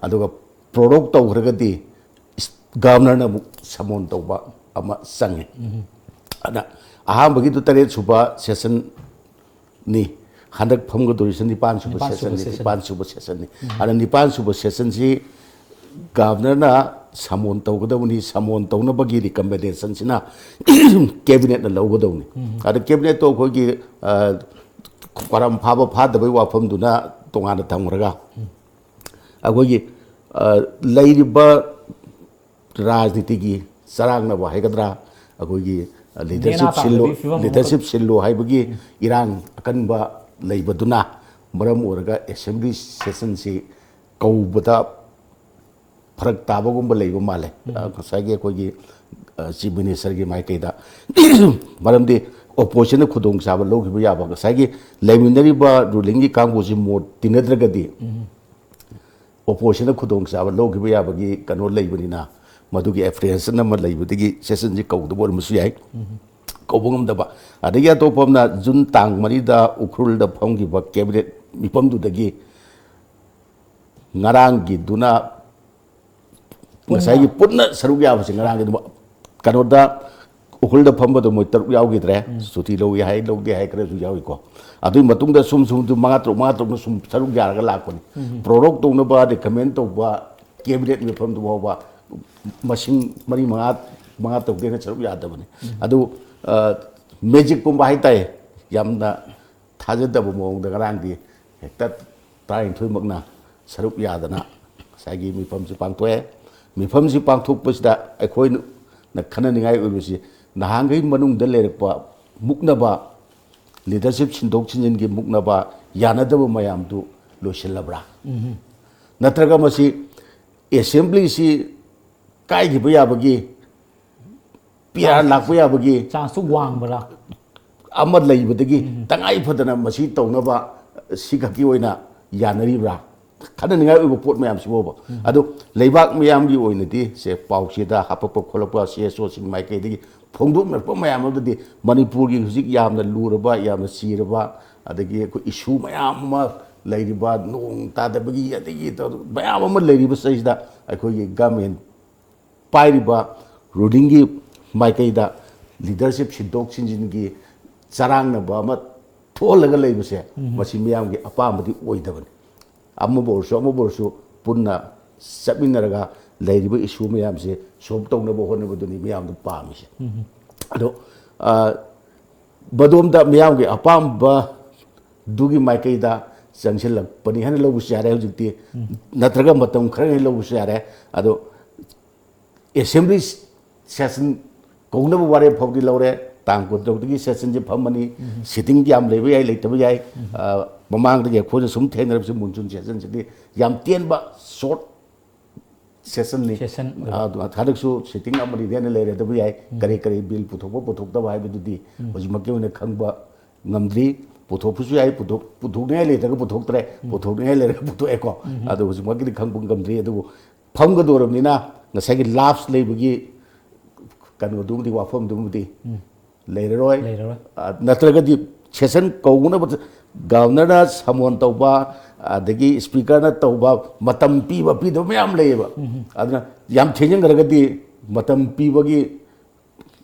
ꯑꯗꯨꯒ prorogue ꯇꯧꯈ꯭ꯔꯒꯗꯤ Governorꯅ ꯑꯃꯨꯛ summon ꯇꯧꯕ ꯑꯃ ꯆꯪꯉꯤ꯫ ꯑꯗꯨꯅ ꯑꯍꯥꯟꯕꯒꯤꯗꯨ ꯇꯔꯦꯠ ꯁꯨꯕ session ꯅꯤ꯫ ꯍꯟꯗꯛ ꯐꯝꯒꯗꯧꯔꯤꯁꯤ ꯅꯤꯄꯥꯟ ꯁꯨꯕ ꯅꯤꯄꯥꯟ ꯁꯨꯕ sessionꯅꯤ, session꯫ ꯅꯤꯄꯥꯟ ꯁꯨꯕ sessionꯅꯤ꯫ ꯑꯗ ꯅꯤꯄꯥꯟ ꯁꯨꯕ sessionꯁꯤ ꯒꯚꯔꯅꯔꯅ ꯁꯃꯣꯟ ꯇꯧꯒꯗꯕꯅꯤ꯫ ꯁꯃꯣꯟ ꯇꯧꯅꯕꯒꯤ ꯔꯤꯀꯃꯦꯟꯗꯦꯁꯟꯁꯤꯅ ꯀꯦꯕꯤꯅꯦꯠꯅ ꯂꯧꯒꯗꯕꯅꯤ꯫ ꯑꯗ ꯀꯦꯕꯤꯅꯦꯠꯇꯣ ꯑꯩꯈꯣꯏꯒꯤ, ꯑ, ꯀ꯭ꯋꯥꯔꯝ ꯐꯥꯕ ꯐꯥꯗꯕꯒꯤ ꯋꯥꯐꯝꯗꯨꯅ ꯇꯣꯉꯥꯟꯅ ꯊꯝꯈ꯭ꯔꯒ, ꯑꯩꯈꯣꯏꯒꯤ, ꯑ, ꯂꯩꯔꯤꯕ ꯔꯥꯖꯅꯤꯇꯤꯒꯤ ꯆꯔꯥꯡꯅꯕ ꯍꯥꯏꯒꯗ꯭ꯔꯥ, ꯑꯩꯈꯣꯏꯒꯤ, ꯑ, ꯂꯤꯗꯔꯁꯤꯞ ꯅꯦꯅꯥ ꯁꯤꯜꯂꯨ, ꯇꯥꯗꯕꯤ ꯐꯤꯕꯝ ꯑꯃ ꯂꯤꯗꯔꯁꯤꯞ ꯁꯤꯜꯂꯨ ꯍꯥꯏꯕꯒꯤ ꯏꯔꯥꯡ ꯑꯀꯟꯕ ꯂꯩꯕꯗꯨꯅ ꯃꯔꯝ ꯑꯣꯏꯔꯒ ꯑꯦꯁꯦꯝꯕ꯭ꯂꯤ ꯁꯦꯁꯟꯁꯤ ꯀꯧꯕꯗ ꯐꯔꯛ ꯇꯥꯕꯒꯨꯝꯕ ꯂꯩꯕ ꯃꯥꯜꯂꯦ꯫ ꯑ, ꯉꯁꯥꯏꯒꯤ ꯑꯩꯈꯣꯏꯒꯤ, ꯑ, ꯆꯤꯐ ꯃꯤꯅꯤꯁꯇꯔꯒꯤ ꯃꯥꯏꯀꯩꯗ꯫ ꯃꯔꯝꯗꯤ ꯑꯣꯄꯣꯖꯤꯁꯟꯅ ꯈꯨꯗꯣꯡꯆꯥꯕ ꯂꯧꯈꯤꯕ ꯌꯥꯕ, ꯉꯁꯥꯏꯒꯤ ꯂꯩꯃꯤꯟꯅꯔꯤꯕ ꯔꯨꯂꯤꯡꯒꯤ ꯀꯥꯡꯕꯨꯁꯤ ꯃꯣꯠ ꯇꯤꯟꯅꯗ꯭ꯔꯒꯗꯤ ꯑꯣꯄꯣꯖꯤꯁꯟꯅ ꯈꯨꯗꯣꯡꯆꯥꯕ ꯂꯧꯈꯤꯕ ꯌꯥꯕꯒꯤ ꯀꯩꯅꯣ ꯂꯩꯕꯅꯤꯅ, ꯃꯗꯨꯒꯤ ꯑꯦꯄ꯭ꯔꯤꯍꯦꯟꯁꯟ ꯑꯃ ꯂꯩꯕꯗꯒꯤ ꯁꯦꯁꯟꯁꯤ ꯀꯧꯗꯕ ꯑꯣꯏꯔꯝꯕꯁꯨ ꯌꯥꯏ꯫ ꯀꯧꯕ ꯉꯝꯗꯕ꯫ ꯑꯗꯒꯤ ꯑꯇꯣꯞꯄ ꯑꯃꯅ ꯖꯨꯟ ꯇꯥꯡ ꯃꯔꯤꯗ ꯎꯈ꯭ꯔꯨꯜꯗ ꯐꯝꯈꯤꯕ ꯀꯦꯕꯤꯅꯦꯠ ꯃꯤꯐꯝꯗꯨꯗꯒꯤ ꯉꯔꯥꯡꯒꯤꯗꯨꯅ ꯄꯨꯟꯅ꯫ ꯉꯁꯥꯏꯒꯤ ꯄꯨꯟꯅ ꯁꯔꯨꯛ ꯌꯥꯕꯁꯦ ꯉꯔꯥꯡꯒꯤꯗꯨ ꯀꯩꯅꯣꯗ ꯎꯈ꯭ꯔꯨꯜꯗ ꯐꯝꯕꯗꯣ ꯃꯣꯏ ꯇꯔꯨꯛ ꯌꯥꯎꯈꯤꯗ꯭ꯔꯦ꯫ ꯁꯨꯇꯤ ꯂꯧꯏ ꯍꯥꯏ, ꯂꯧꯗꯦ ꯍꯥꯏ, ꯈꯔꯁꯨ ꯌꯥꯎꯏꯀꯣ꯫ ꯑꯗꯨꯒꯤ ꯃꯇꯨꯡꯗ ꯁꯨꯝ ꯁꯨꯝ ꯁꯨꯝ ꯃꯉꯥ ꯇꯔꯨꯛ, ꯃꯉꯥ ꯇꯔꯨꯛꯅ ꯁꯨꯝ ꯁꯔꯨꯛ ꯌꯥꯔꯒ ꯂꯥꯛꯄꯅꯤ꯫ ꯄ꯭ꯔꯣꯔꯣꯛ ꯇꯧꯅꯕ ꯔꯤꯀꯃꯦꯟ ꯇꯧꯕ ꯀꯦꯕꯤꯅꯦꯠ ꯃꯤꯐꯝꯗꯨ ꯐꯥꯎꯕ ꯃꯁꯤꯡ ꯃꯔꯤ ꯃꯉꯥ, ꯃꯉꯥ ꯇꯔꯨꯛꯇꯩꯅ ꯁꯔꯨꯛ ꯌꯥꯗꯕꯅꯤ꯫ ꯑꯗꯨ, ꯑ, ꯃꯦꯖꯤꯛꯀꯨꯝꯕ ꯍꯥꯏꯇꯥꯏ, ꯌꯥꯝꯅ ꯊꯥꯖꯗꯕ ꯃꯑꯣꯡꯗ ꯉꯔꯥꯡꯗꯤ ꯍꯦꯛꯇ ꯇꯔꯥꯅꯤꯊꯣꯏꯃꯛꯅ ꯁꯔꯨꯛ ꯌꯥꯗꯅ ꯉꯁꯥꯏꯒꯤ ꯃꯤꯐꯝꯁꯤ ꯄꯥꯡꯊꯣꯛꯑꯦ꯫ ꯃꯤꯐꯝꯁꯤ ꯄꯥꯡꯊꯣꯛꯄꯁꯤꯗ ꯑꯩꯈꯣꯏꯅ ꯈꯟꯅꯅꯤꯡꯉꯥꯏ ꯑꯣꯏꯕꯁꯤ, ꯅꯍꯥꯟꯈꯩ ꯃꯅꯨꯡꯗ ꯂꯩꯔꯛꯄ ꯃꯨꯛꯅꯕ, ꯂꯤꯗꯔꯁꯤꯞ ꯁꯤꯟꯗꯣꯛ ꯁꯤꯟꯖꯤꯟꯒꯤ ꯃꯨꯛꯅꯕ, ꯌꯥꯅꯗꯕ ꯃꯌꯥꯝꯗꯨ ꯂꯣꯏꯁꯤꯜꯂꯕ꯭ꯔꯥ? ꯅꯠꯇ꯭ꯔꯒ ꯃꯁꯤ ꯑꯦꯁꯦꯝꯕ꯭ꯂꯤꯁꯤ ꯀꯥꯏꯈꯤꯕ ꯌꯥꯕꯒꯤ, ꯄꯤ ꯑꯥꯔ ꯂꯥꯛꯄ ꯌꯥꯕꯒꯤ ꯆꯥꯟꯁꯇꯨ ꯋꯥꯡꯕ꯭ꯔꯥ? ꯑꯃ ꯂꯩꯕꯗꯒꯤ ꯇꯉꯥꯏ ꯐꯗꯅ ꯃꯁꯤ ꯇꯧꯅꯕ ꯁꯤꯈꯛꯀꯤ ꯑꯣꯏꯅ ꯌꯥꯅꯔꯤꯕ꯭ꯔꯥ? ꯈꯟꯅꯅꯤꯡꯉꯥꯏ ꯑꯣꯏꯕ ꯄꯣꯠ ꯃꯌꯥꯝꯁꯤꯕꯨꯕ꯫ ꯑꯗꯨ ꯂꯩꯕꯥꯛ ꯃꯤꯌꯥꯝꯒꯤ ꯑꯣꯏꯅꯗꯤ ꯁꯦ ꯄꯥꯎꯆꯦꯗ ꯍꯥꯄꯛꯄ ꯈꯣꯠꯂꯛꯄ ꯁꯤ ꯑꯦꯁ ꯑꯣꯁꯤꯡ ꯃꯥꯏꯀꯩꯗꯒꯤ ꯐꯣꯡꯗꯣꯛꯅꯔꯛꯄ ꯃꯌꯥꯝ ꯑꯗꯨꯗꯤ ꯃꯅꯤꯄꯨꯔꯒꯤ ꯍꯧꯖꯤꯛ ꯌꯥꯝꯅ ꯂꯨꯔꯕ, ꯌꯥꯝꯅ ꯆꯤꯔꯕ, ꯑꯗꯒꯤ ꯑꯩꯈꯣꯏ ꯏꯁꯨ ꯃꯌꯥꯝ ꯑꯃ ꯂꯩꯔꯤꯕ, ꯅꯣꯡ ꯇꯥꯗꯕꯒꯤ, ꯑꯗꯒꯤ ꯇꯧ-, ꯃꯌꯥꯝ ꯑꯃ ꯂꯩꯔꯤꯕ ꯁꯤꯗꯩꯁꯤꯗ ꯑꯩꯈꯣꯏꯒꯤ ꯒꯃꯦꯟ ꯄꯥꯏꯔꯤꯕ ꯔꯨꯂꯤꯡꯒꯤ ꯃꯥꯏꯀꯩꯗ ꯂꯤꯗꯔꯁꯤꯞ ꯁꯤꯟꯗꯣꯛ ꯁꯤꯟꯖꯤꯟꯒꯤ ꯆꯔꯥꯡꯅꯕ ꯑꯃ ꯊꯣꯛꯍꯜꯂꯒ ꯂꯩꯕꯁꯦ, ꯃꯁꯤ ꯃꯤꯌꯥꯝꯒꯤ ꯑꯄꯥꯝꯕꯗꯤ ꯑꯣꯏꯗꯕꯅꯤ꯫ ꯑꯃꯕꯨ ꯑꯣꯏꯔꯁꯨ, ꯑꯃꯕꯨ ꯑꯣꯏꯔꯁꯨ ꯄꯨꯟꯅ ꯆꯠꯃꯤꯟꯅꯔꯒ ꯂꯩꯔꯤꯕ issue ꯃꯌꯥꯝꯁꯦ solve ꯇꯧꯅꯕ ꯍꯣꯠꯅꯕꯗꯨꯅꯤ ꯃꯤꯌꯥꯝꯅ ꯄꯥꯝꯃꯤꯁꯦ꯫ ꯑꯗꯣ, ꯑ, ꯃꯗꯣꯝꯗ ꯃꯤꯌꯥꯝꯒꯤ ꯑꯄꯥꯝꯕꯗꯨꯒꯤ ꯃꯥꯏꯀꯩꯗ ꯆꯪꯁꯤꯜꯂꯛꯄꯅꯤ ꯍꯥꯏꯅ ꯂꯧꯕꯁꯨ ꯌꯥꯔꯦ ꯍꯧꯖꯤꯛꯇꯤ, ꯅꯠꯇ꯭ꯔꯒ ꯃꯇꯝ ꯈꯔ ꯍꯦꯟꯅ ꯂꯧꯕꯁꯨ ꯌꯥꯔꯦ꯫ ꯑꯗꯣ assembly session ꯀꯧꯅꯕ ꯋꯥꯔꯦꯞ ꯐꯥꯎꯗꯤ ꯂꯧꯔꯦ꯫ ꯇꯥꯡ ꯀꯨꯟꯇꯔꯨꯛꯇꯒꯤ session ꯁꯦ ꯐꯝꯃꯅꯤ꯫ Sitting ꯌꯥꯝ ꯂꯩꯕ ꯌꯥꯏ, ꯂꯩꯇꯕ ꯌꯥꯏ꯫ ꯑ, ꯃꯃꯥꯡꯗꯒꯤ ꯑꯩꯈꯣꯏꯅ ꯁꯨꯝ ꯊꯦꯡꯅꯔꯕꯁꯦ, monsoon session ꯁꯤꯗꯤ ꯌꯥꯝ ꯇꯦꯟꯕ, short session ꯅꯤ꯫ Session ꯑꯣꯏꯕ꯫ ꯑ, ꯍꯟꯗꯛꯁꯨ sitting ꯑꯃꯅꯤꯗꯤ ꯍꯦꯟꯅ ꯂꯩꯔꯗꯕ ꯌꯥꯏ꯫ ꯀꯔꯤ ꯀꯔꯤ bill ꯄꯨꯊꯣꯛꯄ ꯄꯨꯊꯣꯛꯇꯕ ꯍꯥꯏꯕꯗꯨꯗꯤ ꯍꯧꯖꯤꯛꯃꯛꯀꯤ ꯑꯣꯏꯅ ꯈꯪꯕ ꯉꯝꯗ꯭ꯔꯤ꯫ ꯄꯨꯊꯣꯛꯄꯁꯨ ꯌꯥꯏ, ꯄꯨꯊꯣꯛ-, ꯄꯨꯊꯣꯛꯅꯤꯡꯉꯥꯏ ꯂꯩꯇ꯭ꯔꯒ ꯄꯨꯊꯣꯛꯇ꯭ꯔꯦ, ꯄꯨꯊꯣꯛꯅꯤꯡꯉꯥꯏ ꯂꯩꯔꯒ ꯄꯨꯊꯣꯛꯑꯦꯀꯣ꯫ ꯑꯗꯣ ꯍꯧꯖꯤꯛꯃꯛꯀꯤꯗꯤ ꯈꯪꯕ ꯉꯝꯗ꯭ꯔꯤ꯫ ꯑꯗꯨꯕꯨ ꯐꯝꯒꯗꯧꯔꯕꯅꯤꯅ ꯉꯁꯥꯏꯒꯤ lapse ꯂꯩꯕꯒꯤ ꯀꯩꯅꯣꯗꯨꯃꯗꯤ, ꯋꯥꯐꯝꯗꯨꯃꯗꯤ ꯂꯩꯔꯔꯣꯏ꯫ ꯂꯩꯔꯔꯣꯏ꯫ ꯑ, ꯅꯠꯇ꯭ꯔꯒꯗꯤ session ꯀꯧꯅꯕ Governor ꯅ summon ꯇꯧꯕ, ꯑꯗꯒꯤ Speaker ꯅ ꯇꯧꯕ, ꯃꯇꯝ ꯄꯤꯕ ꯄꯤꯗꯕ ꯃꯌꯥꯝ ꯂꯩꯌꯦꯕ꯫ ꯑꯗꯨꯅ ꯌꯥꯝ ꯊꯦꯡꯖꯤꯟꯈ꯭ꯔꯒꯗꯤ ꯃꯇꯝ ꯄꯤꯕꯒꯤ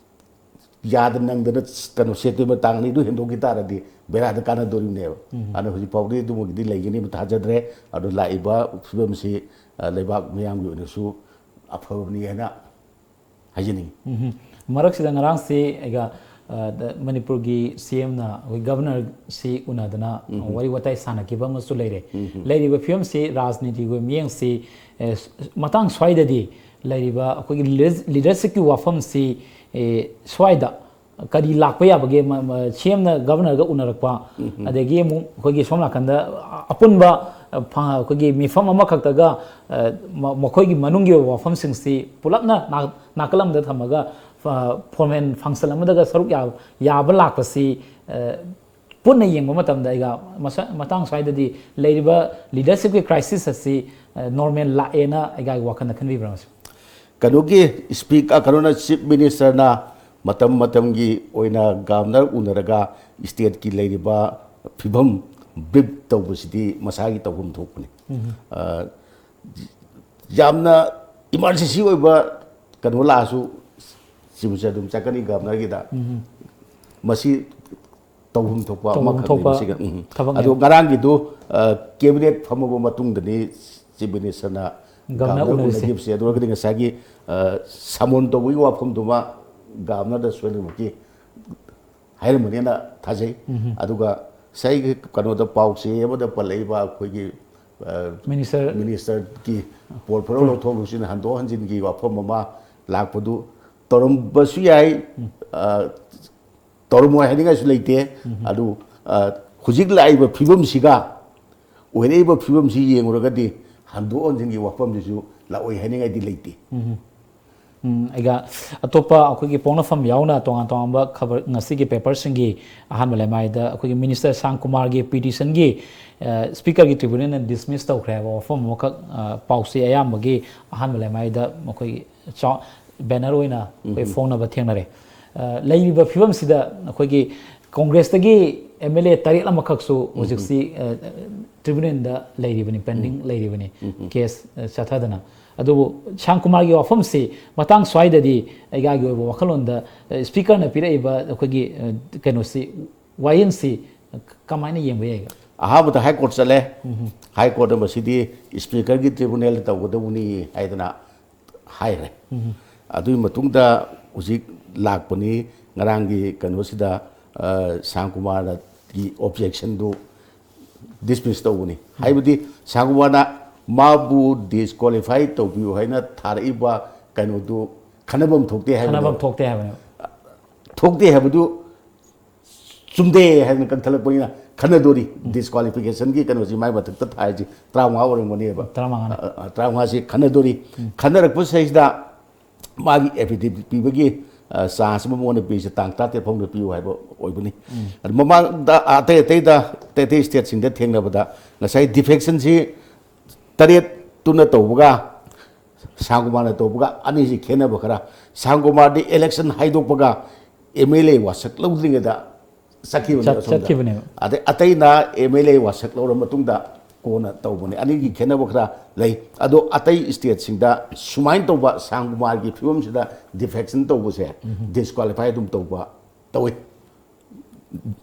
ꯌꯥꯗ ꯅꯪꯗꯅ ꯀꯩꯅꯣ September ꯇꯥꯡ ꯑꯅꯤꯗꯨ ꯍꯦꯟꯗꯣꯛꯈꯤ ꯇꯥꯔꯗꯤ ꯕꯦꯔꯥꯗ ꯀꯥꯟꯅꯗꯣꯔꯤꯕꯅꯦꯕ꯫ ꯑꯗꯨꯅ ꯍꯧꯖꯤꯛ ꯐꯥꯎꯗꯤ ꯑꯗꯨꯃꯒꯤꯗꯤ ꯂꯩꯒꯅꯤ ꯊꯥꯖꯗ꯭ꯔꯦ꯫ ꯑꯗꯨ ꯂꯥꯛꯏꯕ ꯐꯤꯕꯝꯁꯤ, ꯑ, ꯂꯩꯕꯥꯛ ꯃꯤꯌꯥꯝꯒꯤ ꯑꯣꯏꯅꯁꯨ ꯑꯐꯕꯅꯤ ꯍꯥꯏꯅ ꯍꯥꯏꯖꯅꯤꯡꯉꯤ꯫ ꯎꯝ꯫ ꯃꯔꯛꯁꯤꯗ ꯉꯔꯥꯡꯁꯤ ꯑꯩꯒ, ꯑ, ꯗ-, ꯃꯅꯤꯄꯨꯔꯒꯤ C M ꯅ ꯑꯩꯈꯣꯏ Governor ꯁꯤ ꯎꯅꯗꯅ ꯋꯥꯔꯤ ꯋꯥꯇꯥꯏ ꯁꯥꯟꯅꯈꯤꯕ ꯑꯃꯁꯨ ꯂꯩꯔꯦ꯫ ꯂꯩꯔꯤꯕ ꯐꯤꯕꯝꯁꯤ, ꯔꯥꯖꯅꯤꯇꯤꯒꯤ ꯑꯣꯏꯕ ꯃꯤꯠꯌꯦꯡꯁꯤ, ꯑꯦ, ꯁ-, ꯃꯇꯥꯡ ꯁ꯭ꯋꯥꯏꯗꯗꯤ ꯂꯩꯔꯤꯕ ꯑꯩꯈꯣꯏꯒꯤ leaders-, leadership ꯀꯤ ꯋꯥꯐꯝꯁꯤ, ꯑꯦ, ꯁ꯭ꯋꯥꯏꯗ ꯀꯔꯤ ꯂꯥꯛꯄ ꯌꯥꯕꯒꯦ? ꯃ-, ꯃ-, C M ꯅ Governor ꯒ ꯎꯅꯔꯛꯄ, ꯑꯗꯒꯤ ꯑꯃꯨꯛ ꯑꯩꯈꯣꯏꯒꯤ ꯁꯣꯝ ꯅꯥꯀꯟꯗ ꯑꯄꯨꯟꯕ, ꯑ, ꯐ-, ꯑꯩꯈꯣꯏꯒꯤ ꯃꯤꯐꯝ ꯑꯃꯈꯛꯇꯒ, ꯑ, ꯃ-, ꯃꯈꯣꯏꯒꯤ ꯃꯅꯨꯡꯒꯤ ꯑꯣꯏꯕ ꯋꯥꯐꯝꯁꯤꯡꯁꯤ ꯄꯨꯂꯞꯅ ꯅꯥ-, ꯅꯥꯀꯜ ꯑꯃꯗ ꯊꯝꯃꯒ, ꯑ, formal function ꯑꯃꯗꯒ ꯁꯔꯨꯛ ꯌꯥ-, ꯌꯥꯕ ꯂꯥꯛꯄꯁꯤ, ꯑ, ꯄꯨꯟꯅ ꯌꯦꯡꯕ ꯃꯇꯝꯗ ꯑꯩꯒ ꯃꯁ-, ꯃꯇꯥꯡ ꯁ꯭ꯋꯥꯏꯗꯗꯤ ꯂꯩꯔꯤꯕ leadership ꯀꯤ crisis ꯑꯁꯤ, ꯑ, normal ꯂꯥꯛꯑꯦꯅ ꯑꯩꯒꯤ ꯋꯥꯈꯜꯗ ꯈꯟꯕꯤꯕ꯭ꯔꯥ ꯃꯁꯤ? ꯀꯩꯅꯣꯒꯤ speak-, ꯑ, ꯀꯩꯅꯣꯅ, Chief Minister ꯅ ꯃꯇꯝ ꯃꯇꯝꯒꯤ ꯑꯣꯏꯅ Governor ꯎꯅꯔꯒ state ꯀꯤ ꯂꯩꯔꯤꯕ ꯐꯤꯕꯝ brief ꯇꯧꯕꯁꯤꯗꯤ ꯃꯁꯥꯒꯤ ꯇꯧꯐꯝ ꯊꯣꯛꯄꯅꯤ꯫ ꯑ, ꯌꯥꯝꯅ emergency ꯑꯣꯏꯕ ꯀꯩꯅꯣ ꯂꯥꯛꯑꯁꯨ Chief Minister ꯑꯗꯨꯝ ꯆꯠꯀꯅꯤ Governor ꯒꯤꯗ꯫ ꯃꯁꯤ ꯇꯧꯐꯝ ꯊꯣꯛꯄ ꯇꯧꯐꯝ ꯑꯃꯈꯛꯅꯤ ꯊꯣꯛꯄ ꯃꯁꯤꯒ꯫ ꯎꯝ꯫ ꯊꯕꯛꯅꯦꯕ꯫ ꯑꯗꯣ ꯉꯔꯥꯡꯒꯤꯗꯨ, ꯑ, cabinet ꯐꯝꯃꯕ ꯃꯇꯨꯡꯗꯅꯤ Chief Minister ꯅ ꯒꯝꯅ ꯎꯅꯈꯤꯕꯁꯦ, ꯑꯗꯨ ꯑꯣꯏꯔꯒꯗꯤ ꯉꯁꯥꯏꯒꯤ ꯁꯃꯣꯟ ꯇꯧꯕꯒꯤ ꯋꯥꯐꯝꯗꯨꯃ ꯒꯝꯅꯗ ꯁꯣꯏꯗꯅꯃꯛꯀꯤ ꯍꯥꯏꯔꯝꯒꯅꯦꯅ ꯊꯥꯖꯩ꯫ ꯑꯗꯨꯒ ꯉꯁꯥꯏꯒꯤ ꯀꯩꯅꯣꯗ ꯄꯥꯎꯆꯦ ꯑꯃꯗ ꯄꯜꯂꯛꯏꯕ ꯑꯩꯈꯣꯏꯒꯤ ꯃꯤꯅꯤꯁꯇꯔ ꯃꯤꯅꯤꯁꯇꯔꯒꯤ ꯄꯣꯠ ꯐꯨꯔꯧ ꯂꯧꯊꯣꯛ ꯂꯧꯁꯤꯟ, ꯍꯟꯗꯣꯛ ꯍꯟꯖꯤꯟꯒꯤ ꯋꯥꯐꯝ ꯑꯃ ꯂꯥꯛꯄꯗꯨ ꯇꯧꯔꯝꯕꯁꯨ ꯌꯥꯏ, ꯇꯧꯔꯝꯃꯣꯏ ꯍꯥꯏꯅꯤꯡꯉꯥꯏꯁꯨ ꯂꯩꯇꯦ꯫ ꯑꯗꯨ ꯍꯧꯖꯤꯛ ꯂꯥꯛꯏꯕ ꯐꯤꯕꯝꯁꯤꯒ ꯑꯣꯏꯔꯛꯏꯕ ꯐꯤꯕꯝꯁꯤ ꯌꯦꯡꯉꯨꯔꯒꯗꯤ ꯍꯟꯗꯣꯛ ꯍꯟꯖꯤꯟꯒꯤ ꯋꯥꯐꯝꯁꯤꯁꯨ ꯂꯥꯛꯑꯣꯏ ꯍꯥꯏꯅꯤꯡꯉꯥꯏꯗꯤ ꯂꯩꯇꯦ꯫ ꯎꯝ, ꯑꯩꯒ ꯑꯇꯣꯞꯄ ꯑꯩꯈꯣꯏꯒꯤ ꯄꯣꯛꯅꯐꯝ ꯌꯥꯎꯅ ꯇꯣꯉꯥꯟ ꯇꯣꯉꯥꯟꯕ ꯈꯕꯔ, ꯉꯁꯤꯒꯤ ꯄꯦꯄꯔꯁꯤꯡꯒꯤ ꯑꯍꯥꯟꯕ ꯂꯩꯃꯥꯏꯗ ꯑꯩꯈꯣꯏꯒꯤ ꯃꯤꯅꯤꯁꯇꯔ ꯁꯥꯟ ꯀꯨꯃꯥꯔꯒꯤ ꯄꯤꯇꯤꯁꯟꯒꯤ ꯁ꯭ꯄꯤꯀꯔꯒꯤ ꯇ꯭ꯔꯤꯕꯨꯅꯦꯜꯅ ꯗꯤꯁꯃꯤꯁ ꯇꯧꯈ꯭ꯔꯦ ꯍꯥꯏꯕ ꯋꯥꯐꯝ ꯑꯃꯈꯛ ꯄꯥꯎꯆꯦ ꯑꯌꯥꯝꯕꯒꯤ ꯑꯍꯥꯟꯕ ꯂꯩꯃꯥꯏꯗ ꯃꯈꯣꯏꯒꯤ ꯕꯦꯅꯔ ꯑꯣꯏꯅ ꯑꯩꯈꯣꯏ ꯐꯣꯡꯅꯕ ꯊꯦꯡꯅꯔꯦ꯫ ꯂꯩꯔꯤꯕ ꯐꯤꯕꯝꯁꯤꯗ ꯑꯩꯈꯣꯏꯒꯤ ꯀꯣꯡꯒ꯭ꯔꯦꯁꯇꯒꯤ ꯑꯦꯝ ꯑꯦꯜ ꯑꯦ ꯇꯔꯦꯠ ꯑꯃꯈꯛꯁꯨ ꯍꯧꯖꯤꯛꯁꯤ ꯇ꯭ꯔꯤꯕꯨꯅꯦꯜꯗ ꯂꯩꯔꯤꯕꯅꯤ, ꯄꯦꯟꯗꯤꯡ ꯂꯩꯔꯤꯕꯅꯤ, ꯀꯦꯁ ꯆꯠꯊꯗꯅ꯫ ꯑꯗꯨꯕꯨ ꯁꯥꯟ ꯀꯨꯃꯥꯔꯒꯤ ꯋꯥꯐꯝꯁꯤ ꯃꯇꯥꯡ ꯁ꯭ꯋꯥꯏꯗꯗꯤ ꯑꯩꯒꯤ ꯑꯣꯏꯕ ꯋꯥꯈꯜꯂꯣꯟꯗ ꯁ꯭ꯄꯤꯀꯔꯅ ꯄꯤꯔꯛꯏꯕ ꯑꯩꯈꯣꯏꯒꯤ ꯀꯩꯅꯣꯁꯤ, ꯋꯥꯌꯦꯜꯁꯤ ꯀꯃꯥꯏꯅ ꯌꯦꯡꯕ ꯌꯥꯏꯒ? ꯑꯍꯥꯟꯕꯗ ꯍꯥꯏ ꯀꯣꯔꯠ ꯆꯠꯂꯦ꯫ ꯍꯥꯏ ꯀꯣꯔꯠꯅ ꯃꯁꯤꯗꯤ ꯁ꯭ꯄꯤꯀꯔꯒꯤ ꯇ꯭ꯔꯤꯕꯨꯅꯦꯜꯗ ꯇꯧꯒꯗꯧꯕꯅꯤ ꯍꯥꯏꯗꯅ ꯍꯥꯏꯈ꯭ꯔꯦ꯫ ꯑꯗꯨꯒꯤ ꯃꯇꯨꯡꯗ ꯍꯧꯖꯤꯛ ꯂꯥꯛꯄꯅꯤ, ꯉꯔꯥꯡꯒꯤ ꯀꯩꯅꯣꯁꯤꯗ ꯁꯥꯟ ꯀꯨꯃꯥꯔꯒꯤ ꯑꯣꯕꯖꯦꯛꯁꯟꯗꯨ ꯗꯤꯁꯃꯤꯁ ꯇꯧꯕꯅꯤ꯫ ꯍꯥꯏꯕꯗꯤ ꯁꯥꯟ ꯀꯨꯃꯥꯔꯅ ꯃꯥꯕꯨ ꯗꯤꯁꯀ꯭ꯋꯥꯂꯤꯐꯥꯏ ꯇꯧꯕꯤꯌꯨ ꯍꯥꯏꯅ ꯊꯥꯔꯛꯏꯕ ꯀꯩꯅꯣꯗꯨ ꯈꯟꯅꯐꯝ ꯊꯣꯛꯇꯦ ꯍꯥꯏꯕꯅꯦꯕ꯫ ꯈꯟꯅꯐꯝ ꯊꯣꯛꯇꯦ ꯍꯥꯏꯕꯅꯦꯕ꯫ ꯊꯣꯛꯇꯦ ꯍꯥꯏꯕꯗꯨ ꯆꯨꯝꯗꯦ ꯍꯥꯏꯗꯅ ꯀꯛꯊꯠꯂꯛꯄꯅꯤꯅ ꯈꯟꯅꯗꯣꯔꯤ꯫ ꯗꯤꯁꯀ꯭ꯋꯥꯂꯤꯐꯤꯀꯦꯁꯟꯒꯤ ꯀꯩꯅꯣꯁꯤ ꯃꯥꯏ ꯃꯊꯛꯇ ꯊꯥꯏꯁꯤ ꯇꯔꯥꯃꯉꯥ ꯑꯣꯏꯔꯝꯒꯅꯦꯕ꯫ ꯇꯔꯥꯃꯉꯥꯅꯤ꯫ ꯇꯔꯥꯃꯉꯥꯁꯤ ꯈꯟꯅꯗꯣꯔꯤ꯫ ꯈꯟꯅꯔꯛꯄꯁꯤꯗꯩꯁꯤꯗ ꯃꯥꯒꯤ ꯑꯦꯐꯤꯗꯦꯕꯤꯠ ꯄꯤꯕꯒꯤ ꯆꯥꯟꯁ ꯑꯃ ꯃꯉꯣꯟꯗ ꯄꯤꯔꯤꯁꯦ ꯇꯥꯡ ꯇꯔꯥꯇꯔꯦꯠ ꯐꯥꯎꯗ ꯄꯤꯌꯨ ꯍꯥꯏꯕ ꯑꯣꯏꯕꯅꯤ꯫ ꯑꯗꯨ ꯃꯃꯥꯡꯗ ꯑꯇꯩ ꯑꯇꯩꯗ, ꯑꯇꯩ ꯑꯇꯩ ꯁ꯭ꯇꯦꯠꯁꯤꯡꯗ ꯊꯦꯡꯅꯕꯗ ꯉꯁꯥꯏ ꯗꯤꯐꯦꯛꯁꯟꯁꯤ ꯇꯔꯦꯠꯇꯨꯅ ꯇꯧꯕꯒ ꯁꯥꯟ ꯀꯨꯃꯥꯔꯅ ꯇꯧꯕꯒ ꯑꯅꯤꯁꯤ ꯈꯦꯠꯅꯕ ꯈꯔ, ꯁꯥꯟ ꯀꯨꯃꯥꯔꯗꯤ ꯏꯂꯦꯛꯁꯟ ꯍꯥꯏꯗꯣꯛꯄꯒ ꯑꯦꯝ ꯑꯦꯜ ꯑꯦ ꯋꯥꯁꯛ ꯂꯧꯗ꯭ꯔꯤꯉꯩꯗ ꯆꯠꯈꯤꯕꯅꯦ ꯑꯁꯣꯝꯗ꯫ ꯆꯠꯈꯤꯕꯅꯦꯕ꯫ ꯑꯗꯩ ꯑꯇꯩꯅ ꯑꯦꯝ ꯑꯦꯜ ꯑꯦ ꯋꯥꯁꯛ ꯂꯧꯔ ꯃꯇꯨꯡꯗ ꯀꯣꯟꯅ ꯇꯧꯕꯅꯦ꯫ ꯑꯅꯤꯒꯤ ꯈꯦꯠꯅꯕ ꯈꯔ ꯂꯩ꯫ ꯑꯗꯣ ꯑꯇꯩ ꯁ꯭ꯇꯦꯠꯁꯤꯡꯗ ꯁꯨꯃꯥꯏꯅ ꯇꯧꯕ, ꯁꯥꯟ ꯀꯨꯃꯥꯔꯒꯤ ꯐꯤꯕꯝꯁꯤꯗ ꯗꯤꯐꯦꯛꯁꯟ ꯇꯧꯕꯁꯦ, ꯗꯤꯁꯀ꯭ꯋꯥꯂꯤꯐꯥꯏ ꯑꯗꯨꯝ ꯇꯧꯕ ꯇꯧꯏ꯫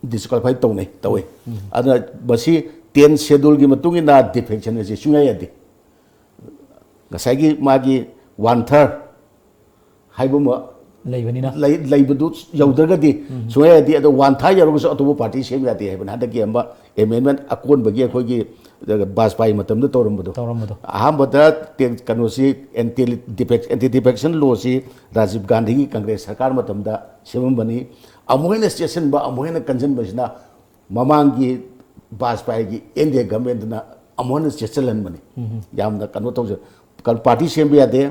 ꯗꯤꯁꯀ꯭ꯋꯥꯂꯤꯐꯥꯏ ꯇꯧꯅꯩ, ꯇꯧꯏ꯫ ꯑꯗꯨꯅ ꯃꯁꯤ ꯇꯦꯟ ꯁꯦꯗꯨꯜꯒꯤ ꯃꯇꯨꯡ ꯏꯟꯅ ꯗꯤꯐꯦꯛꯁꯟ ꯑꯁꯤ ꯁꯨꯡꯌꯥ ꯌꯥꯗꯦ꯫ ꯉꯁꯥꯏꯒꯤ ꯃꯥꯒꯤ ꯋꯥꯟ ꯊꯥꯔ ꯍꯥꯏꯕ ꯑꯃ ꯂꯩꯕꯅꯤꯅ ꯂꯩ- ꯂꯩꯕꯗꯨ ꯌꯧꯗ꯭ꯔꯒꯗꯤ ꯁꯨꯡꯌꯥ ꯌꯥꯗꯦ꯫ ꯑꯗꯣ ꯋꯥꯟ ꯊꯥꯔ ꯌꯧꯔꯒꯁꯨ ꯑꯇꯣꯞꯄ ꯄꯥꯔꯇꯤ ꯁꯦꯝꯕ ꯌꯥꯗꯦ ꯍꯥꯏꯕꯅꯤ꯫ ꯍꯟꯗꯛꯀꯤ ꯑꯃ ꯑꯦꯃꯦꯟꯃꯦꯟ ꯑꯀꯣꯟꯕꯒꯤ ꯑꯩꯈꯣꯏꯒꯤ ꯕꯥꯖꯄꯥꯏ ꯃꯇꯝꯗ ꯇꯧꯔꯝꯕꯗꯣ ꯇꯧꯔꯝꯕꯗꯣ ꯑꯍꯥꯟꯕꯗ ꯇꯦ- ꯀꯩꯅꯣꯁꯤ ꯑꯦꯟꯇꯤ ꯗꯤꯐꯦꯛꯁꯟ ꯂꯣꯁꯤ ꯔꯥꯖꯤꯕ ꯒꯥꯟꯙꯤꯒꯤ ꯀꯪꯒ꯭ꯔꯦꯁ ꯁꯔꯀꯥꯔ ꯃꯇꯝꯗ ꯁꯦꯝꯃꯝꯕꯅꯤ꯫ ꯑꯃꯨꯛ ꯍꯦꯟꯅ ꯆꯦꯠꯁꯤꯟꯕ, ꯑꯃꯨꯛ ꯍꯦꯟꯅ ꯀꯟꯁꯤꯟꯕꯁꯤꯅ ꯃꯃꯥꯡꯒꯤ ꯕꯥꯖꯄꯥꯏꯒꯤ ꯑꯦꯟ ꯗꯤ ꯑꯦ ꯒꯚꯔꯟꯃꯦꯟꯠꯅ ꯑꯃꯨꯛ ꯍꯦꯟꯅ ꯆꯦꯠꯁꯤꯜꯍꯟꯕꯅꯤ꯫ ꯌꯥꯝꯅ ꯀꯩꯅꯣ ꯇꯧꯖ ꯄꯥꯔꯇꯤ ꯁꯦꯝꯕ ꯌꯥꯗꯦ꯫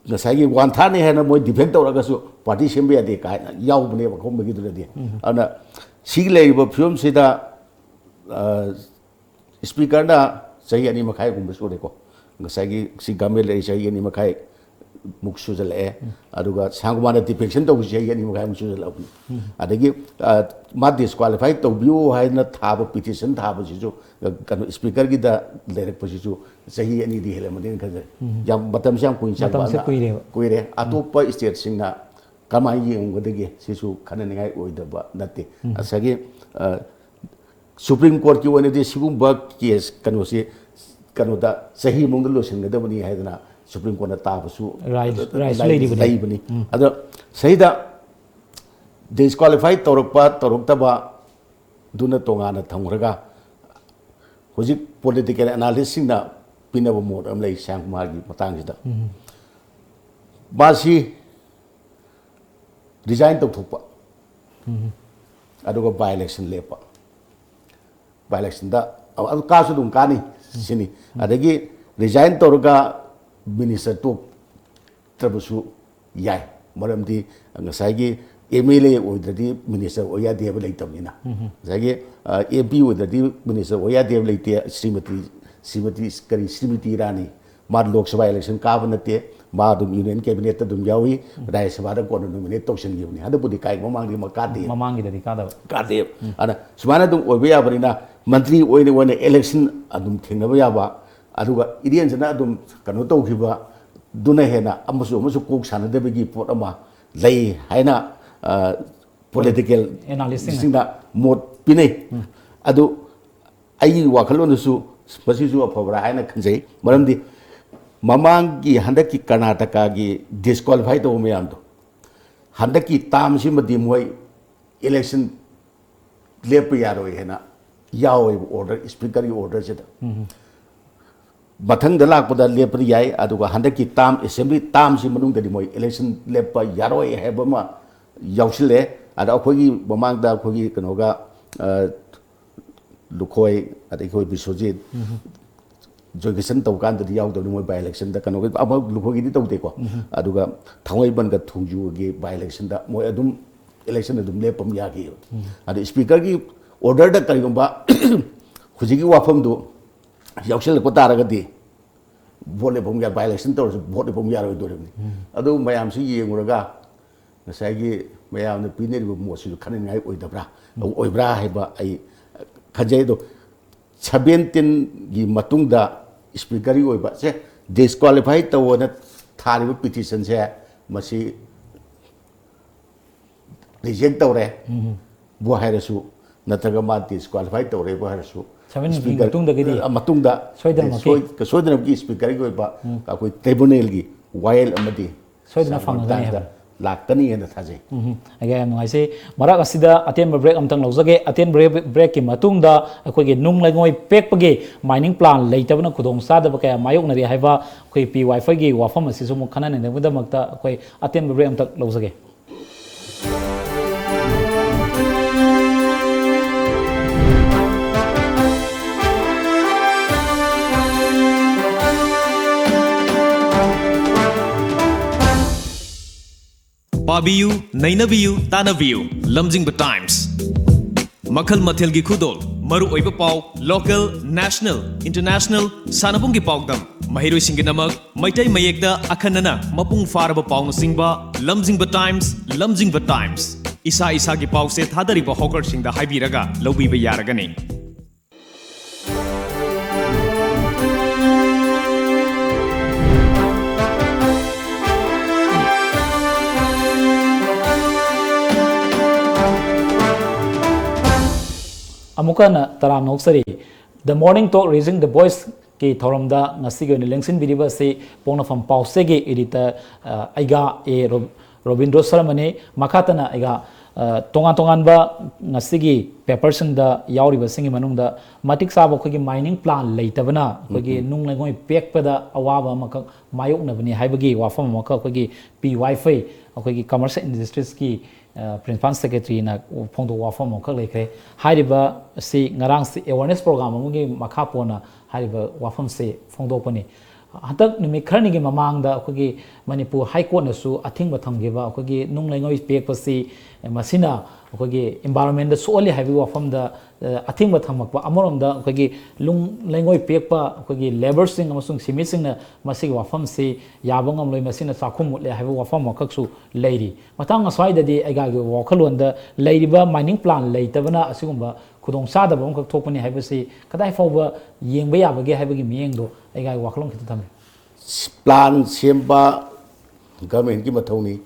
ꯉꯁꯥꯏꯒꯤ ꯋꯥꯟ ꯊꯥꯔꯅꯤ ꯍꯥꯏꯅ ꯃꯣꯏ ꯗꯤꯐꯦꯟ ꯇꯧꯔꯒꯁꯨ ꯄꯥꯔꯇꯤ ꯁꯦꯝꯕ ꯌꯥꯗꯦ ꯀꯥꯏꯅ ꯌꯥꯎꯕꯅꯦꯕ ꯑꯀꯣꯟꯕꯒꯤꯗꯨꯗꯗꯤ꯫ ꯑꯗꯨꯅ ꯁꯤꯒꯤ ꯂꯩꯔꯤꯕ ꯐꯤꯕꯝꯁꯤꯗ ꯏꯁꯄꯤꯀꯔꯅ ꯆꯍꯤ ꯑꯅꯤ ꯃꯈꯥꯏꯒꯨꯝꯕ ꯁꯨꯔꯦꯀꯣ꯫ ꯉꯁꯥꯏꯒꯤ ꯁꯤ ꯒꯚꯔꯟꯃꯦꯟ ꯂꯩ ꯆꯍꯤ ꯑꯅꯤ ꯃꯈꯥꯏ ꯃꯨꯛ ꯁꯨꯖꯜꯂꯛꯑꯦ꯫ ꯑꯗꯨꯒ ꯁ꯭ꯌꯥꯝꯀꯨꯃꯥꯔꯅ ꯗꯤꯐꯦꯛꯁꯟ ꯇꯧꯕꯁꯤ ꯆꯍꯤ ꯑꯅꯤ ꯃꯈꯥꯏꯃꯨꯛ ꯁꯨꯖꯜꯂꯛꯑꯕꯅꯤ꯫ ꯑꯗꯒꯤ ꯑ, ꯃꯥ ꯗꯤꯁꯀ꯭ꯋꯥꯂꯤꯐꯥꯏ ꯇꯧꯕꯤꯌꯨ ꯍꯥꯏꯅ ꯊꯥꯕ ꯄꯤꯇꯤꯁꯟ ꯊꯥꯕꯁꯤꯁꯨ ꯑ, ꯀꯩꯅꯣ ꯏꯁꯄꯤꯀꯔꯒꯤꯗ ꯂꯩꯔꯛꯄꯁꯤꯁꯨ ꯆꯍꯤ ꯑꯅꯤꯗꯤ ꯍꯦꯜꯂꯝꯃꯅꯤꯅ ꯈꯟꯖꯩ꯫ ꯌꯥꯝ ꯃꯇꯝꯁꯤ ꯌꯥꯝ ꯀꯨꯏꯅ ꯆꯪꯕ ꯃꯇꯝꯁꯦ ꯑꯗꯨꯅ ꯀꯨꯏꯔꯦꯕ꯫ ꯀꯨꯏꯔꯦ꯫ ꯑꯇꯣꯞꯄ ꯁ꯭ꯇꯦꯠꯁꯤꯡꯅ ꯀꯃꯥꯏꯅ ꯌꯦꯡꯉꯝꯒꯗꯒꯦ? ꯁꯤꯁꯨ ꯈꯟꯅꯅꯤꯡꯉꯥꯏ ꯑꯣꯏꯗꯕ ꯅꯠꯇꯦ꯫ ꯉꯁꯥꯏꯒꯤ ꯑ, ꯁꯨꯄ꯭ꯔꯤꯝ ꯀꯣꯔꯠꯀꯤ ꯑꯣꯏꯅꯗꯤ ꯁꯤꯒꯨꯝꯕ ꯀꯦꯁ ꯀꯩꯅꯣꯁꯤ ꯀꯩꯅꯣꯗ ꯆꯍꯤ ꯃꯅꯨꯡꯗ ꯂꯣꯏꯁꯤꯟꯒꯗꯕꯅꯤ ꯍꯥꯏꯗꯅ ꯁꯨꯄ꯭ꯔꯤꯝ ꯀꯣꯔꯠꯅ ꯇꯥꯕꯁꯨ ꯔꯥꯏꯠꯁ- ꯔꯥꯏꯠꯁꯁꯨ ꯂꯩ- ꯂꯩꯔꯤꯕꯅꯤ꯫ ꯂꯩꯕꯅꯤ꯫ ꯑꯗꯣ ꯁꯤꯗ ꯗꯤꯁꯀ꯭ꯋꯥꯂꯤꯐꯥꯏ ꯇꯧꯔꯛꯄ ꯇꯧꯔꯛꯇꯕ ꯑꯗꯨꯅ ꯇꯣꯉꯥꯟꯅ ꯊꯝꯈ꯭ꯔꯒ ꯍꯧꯖꯤꯛ ꯄꯣꯂꯤꯇꯤꯀꯦꯜ ꯑꯦꯅꯥꯂꯤꯁꯁꯤꯡꯅ ꯄꯤꯅꯕ ꯃꯣꯠ ꯑꯃ ꯂꯩ ꯁ꯭ꯌꯥꯝꯀꯨꯃꯥꯔꯒꯤ ꯃꯇꯥꯡꯁꯤꯗ꯫ ꯃꯥꯁꯤ ꯔꯤꯖꯥꯏꯟ ꯇꯧꯊꯣꯛꯄ ꯑꯗꯨꯒ ꯕꯥꯏ ꯏꯂꯦꯛꯁꯟ ꯂꯦꯞꯄ꯫ ꯕꯥꯏ ꯏꯂꯦꯛꯁꯟꯗ ꯑꯗꯨ ꯀꯥꯁꯨ ꯑꯗꯨꯝ ꯀꯥꯅꯤ ꯁꯤꯅꯤ꯫ ꯑꯗꯒꯤ ꯔꯤꯖꯥꯏꯟ ꯇꯧꯔꯒ ꯃꯤꯅꯤꯁꯇꯔ ꯇꯣꯛꯇ꯭ꯔꯕꯁꯨ ꯌꯥꯏ꯫ ꯃꯔꯝꯗꯤ ꯉꯁꯥꯏꯒꯤ ꯑꯦꯝ ꯑꯦꯜ ꯑꯦ ꯑꯣꯏꯗ꯭ꯔꯗꯤ ꯃꯤꯅꯤꯁꯇꯔ ꯑꯣꯏ ꯌꯥꯗꯦ ꯍꯥꯏꯕ ꯂꯩꯇꯕꯅꯤꯅ꯫ ꯉꯁꯥꯏꯒꯤ ꯑꯦꯝ ꯄꯤ ꯑꯣꯏꯗ꯭ꯔꯗꯤ ꯃꯤꯅꯤꯁꯇꯔ ꯑꯣꯏ ꯌꯥꯗꯦ ꯍꯥꯏꯕ ꯂꯩꯇꯦ꯫ ꯁ꯭ꯔꯤꯃꯇꯤ ꯁ꯭ꯔꯤꯃꯇꯤ ꯀꯔꯤ ꯁ꯭ꯔꯤꯃꯇꯤ ꯏꯔꯥꯅꯤ ꯃꯥ ꯂꯣꯛ ꯁꯚꯥ ꯏꯂꯦꯛꯁꯟ ꯀꯥꯕ ꯅꯠꯇꯦ꯫ ꯃꯥ ꯑꯗꯨꯝ ꯌꯨꯅꯤꯌꯟ ꯀꯦꯕꯤꯅꯦꯠꯇ ꯑꯗꯨꯝ ꯌꯥꯎꯏ꯫ ꯔꯥꯖ꯭ꯌ ꯁꯚꯥꯗ ꯀꯣꯟꯅ ꯅꯣꯃꯤꯅꯦꯠ ꯇꯧꯁꯤꯟꯈꯤꯕꯅꯤ꯫ ꯍꯟꯗꯛꯄꯨꯗꯤ ꯀꯥꯏ, ꯃꯃꯥꯡꯗꯤ ꯑꯃ ꯀꯥꯗꯦ꯫ ꯃꯃꯥꯡꯒꯤꯗꯗꯤ ꯀꯥꯗꯕ ꯀꯥꯗꯦ꯫ ꯑꯗ ꯁꯨꯃꯥꯏꯅ ꯑꯗꯨꯝ ꯑꯣꯏꯕ ꯌꯥꯕꯅꯤꯅ ꯃꯟꯇ꯭ꯔꯤ ꯑꯣꯏꯅ ꯑꯣꯏꯅ ꯏꯂꯦꯛꯁꯟ ꯑꯗꯨꯝ ꯊꯦꯡꯅꯕ ꯌꯥꯕ, ꯑꯗꯨꯒ ꯏꯔꯦꯟꯖꯅ ꯑꯗꯨꯝ ꯀꯩꯅꯣ ꯇꯧꯈꯤꯕꯗꯨꯅ ꯍꯦꯟꯅ ꯑꯃꯁꯨ ꯑꯃꯁꯨ ꯀꯣꯛ ꯁꯥꯟꯅꯗꯕꯒꯤ ꯄꯣꯠ ꯑꯃ ꯂꯩ ꯍꯥꯏꯅ ꯄꯣꯂꯤꯇꯤꯀꯦꯜ ꯑꯦꯅꯥꯂꯤꯁꯁꯤꯡꯅ꯫ ꯁꯤꯡꯅ ꯃꯣꯠ ꯄꯤꯅꯩ꯫ ꯑꯗꯨ ꯑꯩꯒꯤ ꯋꯥꯈꯜꯂꯣꯟꯗꯁꯨ ꯃꯁꯤꯁꯨ ꯑꯐꯕ꯭ꯔꯥ ꯍꯥꯏꯅ ꯈꯟꯖꯩ꯫ ꯃꯔꯝꯗꯤ ꯃꯃꯥꯡꯒꯤ, ꯍꯟꯗꯛꯀꯤ ꯀꯔꯅꯥꯇꯀꯥꯒꯤ ꯗꯤꯁꯀ꯭ꯋꯥꯂꯤꯐꯥꯏ ꯇꯧꯕ ꯃꯌꯥꯝꯗꯣ, ꯍꯟꯗꯛꯀꯤ ꯇꯥꯝꯁꯤꯃꯗꯤ ꯃꯣꯏ ꯏꯂꯦꯛꯁꯟ ꯂꯦꯞꯄ ꯌꯥꯔꯣꯏ ꯍꯥꯏꯅ ꯌꯥꯎꯋꯦꯕ ꯑꯣꯔꯗꯔ, ꯁ꯭ꯄꯤꯀꯔꯒꯤ ꯑꯣꯔꯗꯔꯁꯤꯗ꯫ ꯃꯊꯪꯗ ꯂꯥꯛꯄꯗ ꯂꯦꯞꯄꯗꯤ ꯌꯥꯏ, ꯑꯗꯨꯒ ꯍꯟꯗꯛꯀꯤ ꯇꯥꯝ, ꯑꯦꯁꯦꯝꯕ꯭ꯂꯤ ꯇꯥꯝꯁꯤ ꯃꯅꯨꯡꯗꯗꯤ ꯃꯣꯏ ꯏꯂꯦꯛꯁꯟ ꯂꯦꯞꯄ ꯌꯥꯔꯣꯏ ꯍꯥꯏꯕ ꯑꯃ ꯌꯥꯎꯁꯤꯜꯂꯦ꯫ ꯑꯗ ꯑꯩꯈꯣꯏꯒꯤ ꯃꯃꯥꯡꯗ ꯑꯩꯈꯣꯏꯒꯤ ꯀꯩꯅꯣꯒ, ꯑ, ꯂꯨꯈꯣꯏ, ꯑꯗꯒꯤ ꯑꯩꯈꯣꯏ ꯕꯤꯁ꯭ꯋꯖꯤꯠ, ꯖꯣꯏꯀꯤꯁꯟ ꯇꯧꯕ ꯀꯥꯟꯗꯗꯤ ꯌꯥꯎꯗꯕꯅꯤ, ꯃꯣꯏ ꯕꯥꯏ ꯏꯂꯦꯛꯁꯟꯗ꯫ ꯀꯩꯅꯣꯒꯤ ꯑꯃ ꯂꯨꯈꯣꯏꯒꯤꯗꯤ ꯇꯧꯗꯦꯀꯣ꯫ ꯑꯗꯨꯒ ꯊꯥꯡꯃꯩꯕꯟꯒ ꯊꯣꯡꯖꯨꯒꯤ ꯕꯥꯏ ꯏꯂꯦꯛꯁꯟꯗ ꯃꯣꯏ ꯑꯗꯨꯝ ꯏꯂꯦꯛꯁꯟ ꯑꯗꯨꯝ ꯂꯦꯞꯄ ꯑꯃ ꯌꯥꯈꯤꯑꯕ꯫ ꯑꯗꯣ ꯁ꯭ꯄꯤꯀꯔꯒꯤ ꯑꯣꯔꯗꯔꯗ ꯀꯔꯤꯒꯨꯝꯕ ꯍꯧꯖꯤꯛꯀꯤ ꯋꯥꯐꯝꯗꯨ ꯌꯥꯎꯁꯤꯜꯂꯛꯄ ꯇꯥꯔꯒꯗꯤ, ꯚꯣꯠ ꯂꯦꯞꯄ ꯑꯃ ꯌꯥ-, ꯕꯥꯏ ꯏꯂꯦꯛꯁꯟ ꯇꯧꯔꯁꯨ ꯚꯣꯠ ꯂꯦꯞꯄ ꯑꯃ ꯌꯥꯔꯣꯏꯗꯣꯔꯤꯕꯅꯤ꯫ ꯑꯗꯨ ꯃꯌꯥꯝꯁꯤ ꯌꯦꯡꯉꯨꯔꯒ ꯉꯁꯥꯏꯒꯤ ꯃꯌꯥꯝꯅ ꯄꯤꯅꯔꯤꯕ ꯃꯣꯠꯁꯤꯁꯨ ꯈꯟꯅꯅꯤꯡꯉꯥꯏ ꯑꯣꯏꯗꯕ꯭ꯔꯥ, ꯑꯣꯏꯕ꯭ꯔꯥ ꯍꯥꯏꯕ ꯑꯩ ꯈꯟꯖꯩ꯫ ꯑꯗꯣ ꯁꯚꯦꯟꯇꯤꯟꯒꯤ ꯃꯇꯨꯡꯗ ꯁ꯭ꯄꯤꯀꯔꯒꯤ ꯑꯣꯏꯕ ꯁꯦ, ꯗꯤꯁꯀ꯭ꯋꯥꯂꯤꯐꯥꯏ ꯇꯧꯑꯣꯅ ꯊꯥꯔꯤꯕ ꯄꯤꯇꯤꯁꯟꯁꯦ, ꯃꯁꯤ ꯔꯤꯖꯦꯛ ꯇꯧꯔꯦ꯫ ꯕꯨ ꯍꯥꯏꯔꯁꯨ, ꯅꯠꯇ꯭ꯔꯒ ꯃꯥ ꯗꯤꯁꯀ꯭ꯋꯥꯂꯤꯐꯥꯏ ꯇꯧꯔꯦꯕꯨ ꯍꯥꯏꯔꯁꯨ, ꯁꯚꯦꯟꯇꯤꯟꯒꯤ ꯁ꯭ꯄꯤꯀꯔ, ꯃꯇꯨꯡꯗꯒꯤꯗꯤ ꯑ, ꯃꯇꯨꯡꯗ ꯁꯣꯏꯗꯅꯃꯛꯀꯤ ꯁꯣꯏ-, ꯁꯣꯏꯗꯅꯃꯛꯀꯤ ꯁ꯭ꯄꯤꯀꯔꯒꯤ ꯑꯣꯏꯕ ꯑꯩꯈꯣꯏ ꯇ꯭ꯔꯤꯕꯨꯅꯦꯜꯒꯤ ꯋꯥꯌꯦꯜ ꯑꯃꯗꯤ ꯁꯣꯏꯗꯅ ꯆꯥꯡ ꯐꯪꯒꯅꯤ ꯃꯇꯥꯡꯗ ꯍꯥꯏꯕ꯫ ꯂꯥꯛꯀꯅꯤ ꯍꯥꯏꯅ ꯊꯥꯖꯩ꯫ ꯎꯝ, ꯑꯩꯒꯤ ꯌꯥꯝ ꯅꯨꯡꯉꯥꯏꯖꯩ꯫ ꯃꯔꯛ ꯑꯁꯤꯗ ꯑꯇꯦꯟꯕ ꯕ꯭ꯔꯦꯛ ꯑꯃꯇꯪ ꯂꯧꯖꯒꯦ꯫ ꯑꯇꯦꯟꯕ ꯕ꯭ꯔꯦꯛ, ꯕ꯭ꯔꯦꯛꯀꯤ ꯃꯇꯨꯡꯗ ꯑꯩꯈꯣꯏꯒꯤ ꯅꯨꯡ ꯂꯩꯉꯣꯏ ꯄꯦꯛꯄꯒꯤ ꯃꯥꯏꯅꯤꯡ ꯄ꯭ꯂꯥꯟ ꯂꯩꯇꯕꯅ ꯈꯨꯗꯣꯡ ꯆꯥꯗꯕ ꯀꯌꯥ ꯃꯥꯌꯣꯛꯅꯔꯤ ꯍꯥꯏꯕ ꯑꯩꯈꯣꯏ ꯄꯤ ꯋꯥꯏ ꯐꯥꯏꯒꯤ ꯋꯥꯐꯝ ꯑꯁꯤꯁꯨ ꯑꯃꯨꯛ ꯈꯟꯅꯅꯕꯒꯤꯗꯃꯛꯇ ꯑꯩꯈꯣꯏ ꯑꯇꯦꯟꯕ ꯕ꯭ꯔꯦꯛ ꯑꯃꯇꯪ ꯂꯧꯖꯒꯦ꯫ ꯄꯥꯕꯤꯌꯨ, ꯅꯩꯅꯕꯤꯌꯨ, ꯇꯥꯟꯅꯕꯤꯌꯨ꯫ ꯂꯝꯖꯤꯡꯕ ꯇꯥꯏꯝꯁ꯫ ꯃꯈꯜ ꯃꯊꯦꯜꯒꯤ ꯈꯨꯗꯣꯜ, ꯃꯔꯨꯑꯣꯏꯕ ꯄꯥꯎ, ꯂꯣꯀꯦꯜ, ꯅꯦꯁꯅꯦꯜ, ꯏꯟꯇꯔꯅꯦꯁꯅꯦꯜ, ꯁꯥꯟꯅꯕꯨꯡꯒꯤ ꯄꯥꯎꯗꯝ, ꯃꯍꯩꯔꯣꯏꯁꯤꯡꯒꯤꯗꯃꯛ ꯃꯩꯇꯩ ꯃꯌꯦꯛꯇ ꯑꯈꯟꯅꯅ ꯃꯄꯨꯡ ꯐꯥꯔꯕ ꯄꯥꯎꯅꯆꯤꯡꯕ꯫ ꯂꯝꯖꯤꯡꯕ ꯇꯥꯏꯝꯁ, ꯂꯝꯖꯤꯡꯕ ꯇꯥꯏꯝꯁ꯫ ꯏꯁꯥ ꯏꯁꯥꯒꯤ ꯄꯥꯎꯁꯦ ꯊꯥꯗꯔꯤꯕ ꯍꯣꯀꯔꯁꯤꯡꯗ ꯍꯥꯏꯕꯤꯔꯒ ꯂꯧꯕꯤꯕ ꯌꯥꯔꯒꯅꯤ꯫ ꯑꯃꯨꯛꯀ ꯍꯟꯅ ꯇꯔꯥꯝꯅ ꯑꯣꯛꯆꯔꯤ꯫ The Morning Talk Raising the Voice ꯀꯤ ꯊꯧꯔꯝꯗ ꯉꯁꯤꯒꯤ ꯑꯣꯏꯅ ꯂꯦꯡꯁꯤꯟꯕꯤꯔꯤꯕ ꯑꯁꯤ ꯄꯣꯛꯅꯐꯝ ꯄꯥꯎꯆꯦꯒꯤ editor, ꯑ, ꯑꯩꯒꯥ ꯑꯦ ꯔꯣ-, ꯔꯣꯕꯤꯟꯗ꯭ꯔꯣ ꯁꯔꯃꯅꯤ꯫ ꯃꯈꯥ ꯇꯥꯅ ꯑꯩꯒꯥ, ꯑ, ꯇꯣꯉꯥꯟ ꯇꯣꯉꯥꯟꯕ ꯉꯁꯤꯒꯤ paperꯁꯤꯡꯗ ꯌꯥꯎꯔꯤꯕꯁꯤꯡꯒꯤ ꯃꯅꯨꯡꯗ ꯃꯇꯤꯛ ꯆꯥꯕ ꯑꯩꯈꯣꯏꯒꯤ mining plan ꯂꯩꯇꯕꯅ ꯑꯩꯈꯣꯏꯒꯤ ꯎꯝ, ꯎꯝ꯫ ꯅꯨꯡ ꯂꯩꯉꯣꯏ ꯄꯦꯛꯄꯗ ꯑꯋꯥꯕ ꯑꯃꯈꯛ ꯃꯥꯌꯣꯛꯅꯕꯅꯤ ꯍꯥꯏꯕꯒꯤ ꯋꯥꯐꯝ ꯑꯃꯈꯛ ꯑꯩꯈꯣꯏꯒꯤ ꯄꯤ ꯋꯥꯏꯐꯩ, ꯑꯩꯈꯣꯏꯒꯤ Commerce and Industriesꯀꯤ, ꯑ, Principal Secretaryꯅ ꯐꯣꯡꯗꯣꯛꯄ ꯋꯥꯐꯝ ꯑꯃꯈꯛ ꯂꯩꯈ꯭ꯔꯦ꯫ ꯍꯥꯏꯔꯤꯕ ꯑꯁꯤ ꯉꯔꯥꯡꯁꯤ awareness program ꯑꯃꯒꯤ ꯃꯈꯥ ꯄꯣꯟꯅ ꯍꯥꯏꯔꯤꯕ ꯋꯥꯐꯝꯁꯤ ꯐꯣꯡꯗꯣꯛꯄꯅꯤ꯫ ꯍꯟꯗꯛ ꯅꯨꯃꯤꯠ ꯈꯔꯅꯤꯒꯤ ꯃꯃꯥꯡꯗ ꯑꯩꯈꯣꯏꯒꯤ ꯃꯅꯤꯄꯨꯔ High Courtꯅꯁꯨ ꯑꯊꯤꯡꯕ ꯊꯝꯈꯤꯕ ꯑꯩꯈꯣꯏꯒꯤ ꯅꯨꯡ ꯂꯩꯉꯣꯏ ꯄꯦꯛꯄꯁꯤ, ꯃꯁꯤꯅ ꯑꯩꯈꯣꯏꯒꯤ environmentꯗ ꯁꯣꯛꯍꯜꯂꯤ ꯍꯥꯏꯕꯒꯤ ꯋꯥꯐꯝꯗ, ꯑ, ꯑꯊꯤꯡꯕ ꯊꯝꯃꯛꯄ꯫ ꯑꯃꯔꯣꯝꯗ ꯑꯩꯈꯣꯏꯒꯤ ꯅꯨꯡ ꯂꯩꯉꯣꯏ ꯄꯦꯛꯄ ꯑꯩꯈꯣꯏꯒꯤ labourꯁꯤꯡ ꯑꯃꯁꯨꯡ ꯁꯤꯟꯃꯤꯁꯤꯡꯅ ꯃꯁꯤꯒꯤ ꯋꯥꯐꯝꯁꯤ ꯌꯥꯕ ꯉꯝꯂꯣꯏ, ꯃꯁꯤꯅ ꯆꯥꯛꯈꯨꯝ ꯃꯨꯠꯂꯦ ꯍꯥꯏꯕ ꯋꯥꯐꯝ ꯑꯃꯈꯛꯁꯨ ꯂꯩꯔꯤ꯫ ꯃꯇꯥꯡ ꯑꯁ꯭ꯋꯥꯏꯗꯗꯤ ꯑꯩꯒꯤ ꯋꯥꯈꯜꯂꯣꯟꯗ ꯂꯩꯔꯤꯕ mining plan ꯂꯩꯇꯕꯅ ꯑꯁꯤꯒꯨꯝꯕ ꯈꯨꯗꯣꯡꯆꯥꯗꯕ ꯑꯃꯈꯛ ꯊꯣꯛꯄꯅꯤ ꯍꯥꯏꯕꯁꯤ ꯀꯗꯥꯏ ꯐꯥꯎꯕ ꯌꯦꯡꯕ ꯌꯥꯕꯒꯦ ꯍꯥꯏꯕꯒꯤ ꯃꯤꯠꯌꯦꯡꯗꯣ ꯑꯩꯒꯤ ꯋꯥꯈꯜꯂꯣꯟ ꯈꯤꯇ ꯊꯝꯕꯤꯌꯨ꯫ Plan ꯁꯦꯝꯕ governmentꯀꯤ ꯃꯊꯧꯅꯤ꯫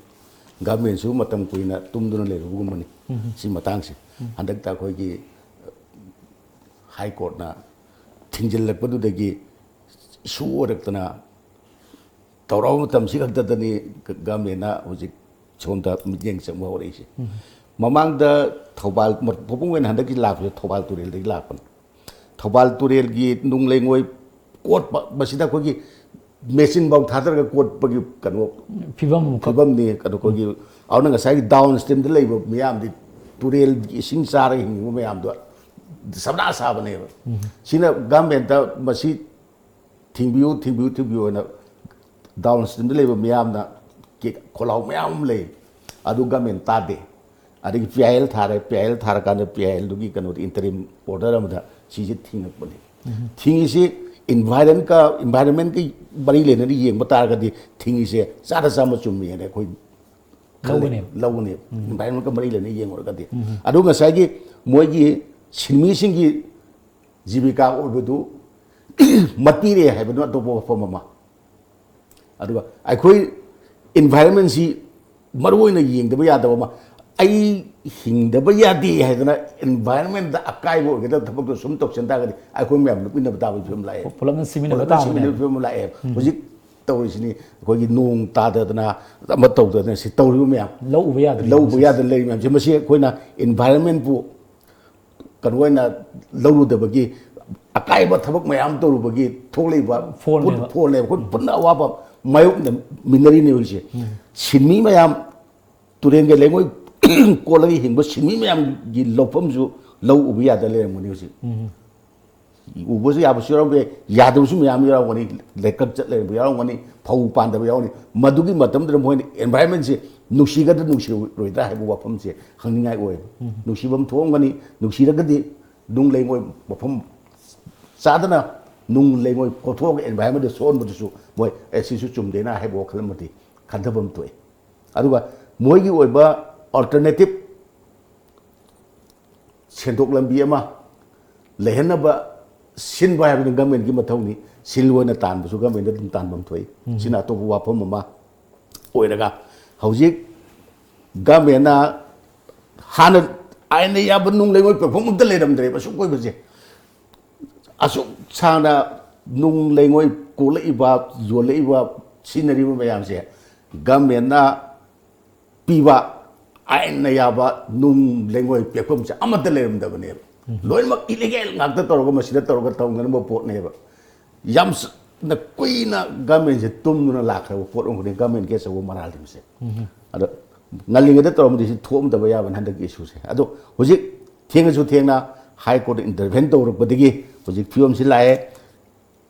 Governmentꯁꯨ ꯃꯇꯝ ꯀꯨꯏꯅ ꯇꯨꯝꯗꯨꯅ ꯂꯩꯔꯨꯕꯒꯨꯝꯕꯅꯤ꯫ ꯁꯤ ꯃꯇꯥꯡꯁꯦ ꯍꯟꯗꯛꯇ ꯑꯩꯈꯣꯏꯒꯤ High Courtꯅ ꯊꯤꯡꯖꯤꯜꯂꯛꯄꯗꯨꯗꯒꯤ issue ꯑꯣꯏꯔꯛꯇꯅ ꯇꯧꯔꯛꯑꯕ ꯃꯇꯝꯁꯤ ꯈꯛꯇꯗꯅꯤ governmentꯅ ꯍꯧꯖꯤꯛ ꯁꯣꯝꯗ ꯃꯤꯠꯌꯦꯡ ꯆꯪꯕ ꯍꯧꯔꯛꯏꯁꯦ꯫ ꯃꯃꯥꯡꯗ ꯊꯧꯕꯥꯜ, ꯃꯄꯨꯡ ꯑꯣꯏꯅ ꯍꯟꯗꯛꯀꯤ ꯂꯥꯛꯄꯁꯦ ꯊꯧꯕꯥꯜ ꯇꯨꯔꯦꯜꯗꯒꯤ ꯂꯥꯛꯄꯅꯤ꯫ ꯊꯧꯕꯥꯜ ꯇꯨꯔꯦꯜꯒꯤ ꯅꯨꯡ ꯂꯩꯉꯣꯏ ꯀꯣꯠꯄ, ꯃꯁꯤꯗ ꯑꯩꯈꯣꯏꯒꯤ machine ꯐꯥꯎ ꯊꯥꯗꯔꯒ ꯀꯣꯠꯄꯒꯤ ꯀꯩꯅꯣ ꯐꯤꯕꯝ ꯑꯃꯈꯛ꯫ ꯐꯤꯕꯝꯅꯤ꯫ ꯀꯩꯅꯣ ꯑꯩꯈꯣꯏꯒꯤ ꯑꯗꯨꯅ ꯉꯁꯥꯏꯒꯤ down streamꯗ ꯂꯩꯕ ꯃꯤꯌꯥꯝꯗꯤ, ꯇꯨꯔꯦꯜꯒꯤ ꯏꯁꯤꯡ ꯆꯥꯔꯒ ꯍꯤꯡꯉꯤꯕ ꯃꯌꯥꯝꯗꯣ ꯁꯕꯅꯥ ꯁꯥꯕꯅꯦꯕ꯫ ꯁꯤꯅ governmentꯇ ꯃꯁꯤ ꯊꯤꯡꯕꯤꯌꯨ, ꯊꯤꯡꯕꯤꯌꯨ, ꯊꯤꯡꯕꯤꯌꯨ ꯍꯥꯏꯅ down streamꯗ ꯂꯩꯕ ꯃꯤꯌꯥꯝꯅ ꯀꯦ-, ꯈꯣꯜꯂꯥꯎ ꯃꯌꯥꯝ ꯑꯃ ꯂꯩ꯫ ꯑꯗꯨ government ꯇꯥꯗꯦ꯫ ꯑꯗꯒꯤ P I L ꯊꯥꯔꯦ, P I L ꯊꯥꯔꯀꯥꯟꯗ P I Lꯗꯨꯒꯤ ꯀꯩꯅꯣꯗ interim order ꯑꯃꯗ ꯁꯤꯁꯦ ꯊꯤꯡꯉꯛꯄꯅꯤ꯫ ꯊꯤꯡꯉꯤꯁꯤ environmentꯀ, environmentꯀ ꯃꯔꯤ ꯂꯩꯅꯅ ꯌꯦꯡꯕ ꯇꯥꯔꯒꯗꯤ ꯊꯤꯡꯉꯤꯁꯦ ꯆꯥꯗ ꯆꯥꯝꯃ ꯆꯨꯝꯃꯦꯅ ꯑꯩꯈꯣꯏ ꯈꯜꯂꯤ꯫ ꯂꯧꯒꯅꯦꯕ꯫ ꯂꯧꯒꯅꯦꯕ꯫ Environmentꯀ ꯃꯔꯤ ꯂꯩꯅꯅ ꯌꯦꯡꯉꯨꯔꯒꯗꯤ꯫ ꯑꯗꯨ ꯉꯁꯥꯏꯒꯤ ꯃꯣꯏꯒꯤ ꯁꯤꯟꯃꯤꯁꯤꯡꯒꯤ ꯖꯤꯕꯤꯀꯥ ꯑꯣꯏꯕꯗꯨ ꯃꯠꯄꯤꯔꯦ ꯍꯥꯏꯕꯗꯨꯅ ꯑꯇꯣꯞꯄ ꯋꯥꯐꯝ ꯑꯃ꯫ ꯑꯗꯨꯒ ꯑꯩꯈꯣꯏ environmentꯁꯤ ꯃꯔꯨ ꯑꯣꯏꯅ ꯌꯦꯡꯗꯕ ꯌꯥꯗꯕ ꯑꯃ, ꯑꯩ ꯍꯤꯡꯗꯕ ꯌꯥꯗꯦ ꯍꯥꯏꯗꯅ environment-ꯇ ꯑꯀꯥꯏꯕ ꯑꯣꯏꯒꯗꯕ ꯊꯕꯛꯇꯣ ꯁꯨꯝ ꯇꯧꯁꯟ ꯇꯥꯔꯒꯗꯤ ꯑꯩꯈꯣꯏ ꯃꯌꯥꯝ ꯂꯨꯞꯃꯤꯟꯅꯕ ꯇꯥꯕꯒꯤ ꯐꯤꯕꯝ ꯂꯥꯛꯑꯦ꯫ ꯄꯨꯂꯞꯅ ꯁꯤꯃꯤꯟꯅꯕ ꯄꯨꯂꯞꯅ ꯇꯥꯕꯅꯦ꯫ ꯁꯤꯃꯤꯟꯅꯕꯒꯤ ꯐꯤꯕꯝ ꯂꯥꯛꯑꯦ꯫ ꯍꯧꯖꯤꯛ ꯇꯧꯔꯤꯁꯤꯅꯤ ꯑꯩꯈꯣꯏꯒꯤ ꯅꯣꯡ ꯇꯥꯗꯗꯅ ꯑꯃ ꯇꯧꯗꯗꯅ ꯁꯤ ꯇꯧꯔꯤꯕ ꯃꯌꯥꯝ, ꯂꯧ ꯎꯕ ꯌꯥꯗ꯭ꯔꯦ꯫ ꯂꯧ ꯎꯕ ꯌꯥꯗꯅ ꯂꯩꯔꯤ ꯃꯌꯥꯝꯁꯦ, ꯃꯁꯤ ꯑꯩꯈꯣꯏꯅ environment-ꯄꯨ ꯀꯩꯅꯣ ꯑꯣꯏꯅ ꯂꯧꯔꯨꯗꯕꯒꯤ, ꯑꯀꯥꯏꯕ ꯊꯕꯛ ꯃꯌꯥꯝ ꯇꯧꯔꯨꯕꯒꯤ ꯊꯣꯛꯂꯛꯏꯕ ꯐꯣꯟꯅꯦꯕ꯫ ꯄꯣꯠ-, ꯐꯣꯟꯅꯦꯕ꯫ ꯑꯩꯈꯣꯏ ꯄꯨꯟꯅ ꯑꯋꯥꯕ ꯃꯥꯌꯣꯛꯅꯃꯤꯟꯅꯔꯤꯅꯦ ꯍꯧꯖꯤꯛꯁꯦ꯫ ꯁꯤꯟꯃꯤ ꯃꯌꯥꯝ ꯇꯨꯔꯦꯟꯒ ꯂꯩꯉꯣꯏ ꯀꯣꯜꯂꯒ ꯍꯤꯡꯕ ꯁꯤꯟꯃꯤ ꯃꯌꯥꯝꯒꯤ ꯂꯧꯐꯝꯁꯨ ꯂꯧ ꯎꯕ ꯌꯥꯗ ꯂꯩꯔꯝꯒꯅꯤ ꯍꯧꯖꯤꯛ꯫ ꯎꯕꯁꯨ ꯌꯥꯕꯁꯨ ꯌꯥꯎꯔꯝꯕ ꯌꯥꯏ, ꯌꯥꯗꯕꯁꯨ ꯃꯌꯥꯝ ꯌꯥꯎꯔꯝꯒꯅꯤ, ꯂꯩꯀꯛ ꯆꯠ ꯂꯩꯔꯝꯕ ꯌꯥꯎꯔꯝꯒꯅꯤ, ꯐꯧ ꯄꯥꯟꯗꯕ ꯌꯥꯎꯔꯝꯒꯅꯤ꯫ ꯃꯗꯨꯒꯤ ꯃꯇꯝꯗꯨꯗ ꯃꯣꯏꯅ environment-ꯁꯦ ꯅꯨꯡꯁꯤꯒꯗ꯭ꯔꯥ ꯅꯨꯡꯁꯤꯔꯣꯏꯗ꯭ꯔꯥ ꯍꯥꯏꯕ ꯋꯥꯐꯝꯁꯦ ꯍꯪꯅꯤꯡꯉꯥꯏ ꯑꯣꯏꯌꯦꯕ꯫ ꯅꯨꯡꯁꯤꯐꯝ ꯊꯣꯛꯑꯝꯒꯅꯤ, ꯅꯨꯡꯁꯤꯔꯒꯗꯤ ꯅꯨꯡ ꯂꯩꯉꯣꯏ ꯃꯐꯝ ꯆꯥꯗꯅ ꯅꯨꯡ ꯂꯩꯉꯣꯏ ꯀꯣꯊꯣꯛꯑꯒ environment-ꯇ ꯁꯣꯛꯍꯟꯕꯗꯨꯁꯨ ꯃꯣꯏ, "ꯑꯦ, ꯁꯤꯁꯨ ꯆꯨꯝꯗꯦꯅ" ꯍꯥꯏꯕ ꯋꯥꯈꯜ ꯑꯃꯗꯤ ꯈꯟꯊꯕ ꯑꯃ ꯊꯣꯛꯑꯦ꯫ ꯑꯗꯨꯒ ꯃꯣꯏꯒꯤ ꯑꯣꯏꯕ alternative ꯁꯦꯟꯊꯣꯛ ꯂꯝꯕꯤ ꯑꯃ ꯂꯩꯍꯟꯅꯕ ꯁꯤꯟꯕ ꯍꯥꯏꯕꯗꯨ government-ꯀꯤ ꯃꯊꯧꯅꯤ꯫ ꯁꯤꯜ ꯑꯣꯏꯅ ꯇꯥꯟꯕꯁꯨ government-ꯅ ꯑꯗꯨꯝ ꯇꯥꯟꯐꯝ ꯊꯣꯛꯏ꯫ ꯁꯤꯅ ꯑꯇꯣꯞꯄ ꯋꯥꯐꯝ ꯑꯃ ꯑꯣꯏꯔꯒ, ꯍꯧꯖꯤꯛ government-ꯅ ꯍꯥꯟꯅ ꯑꯥꯏꯟꯅ ꯌꯥꯕ ꯅꯨꯡ ꯂꯩꯉꯣꯏ ꯄꯦꯛꯐꯝ ꯑꯝꯇ ꯂꯩꯔꯝꯗ꯭ꯔꯦꯕ ꯑꯁꯨꯛ ꯀꯣꯏꯕꯁꯦ꯫ ꯑꯁꯨꯛ ꯁꯥꯡꯅ ꯅꯨꯡ ꯂꯩꯉꯣꯏ ꯀꯣꯛꯂꯛꯏꯕ, ꯌꯣꯜꯂꯛꯏꯕ, ꯁꯤꯖꯤꯟꯅꯔꯤꯕ ꯃꯌꯥꯝꯁꯦ government-ꯅ ꯄꯤꯕ ꯑꯥꯏꯟꯅ ꯌꯥꯕ ꯅꯨꯡ ꯂꯩꯉꯣꯏ ꯄꯦꯛꯐꯝꯁꯦ ꯑꯃꯠꯇ ꯂꯩꯔꯝꯗꯕꯅꯦꯕ꯫ ꯂꯣꯏꯅꯃꯛ illegal ꯉꯥꯛꯇ ꯇꯧꯔꯒ ꯃꯁꯤꯗ ꯇꯧꯔꯒ ꯇꯧꯅꯅꯕ ꯄꯣꯠꯅꯦꯕ꯫ ꯌꯥꯝ ꯁ-, ꯅ ꯀꯨꯏꯅ government-ꯁꯦ ꯇꯨꯝꯗꯨꯅ ꯂꯥꯛꯈ꯭ꯔꯕ ꯄꯣꯠ ꯑꯃꯈꯛꯅꯤ government-ꯀꯤ ꯑꯆꯧꯕ ꯃꯔꯥꯜꯗꯤ ꯃꯁꯦ꯫ ꯑꯗꯣ ꯉꯜꯂꯤꯉꯩꯗ ꯇꯧꯔꯝꯃꯗꯤ ꯁꯤ ꯊꯣꯛꯑꯝꯗꯕ ꯌꯥꯕꯅꯤ ꯍꯟꯗꯛꯀꯤ issue-ꯁꯦ꯫ ꯑꯗꯣ ꯍꯧꯖꯤꯛ ꯊꯦꯡꯉꯁꯨ ꯊꯦꯡꯅ High Court intervene ꯇꯧꯔꯛꯄꯗꯒꯤ ꯍꯧꯖꯤꯛ ꯐꯤꯕꯝꯁꯤ ꯂꯥꯛꯑꯦ꯫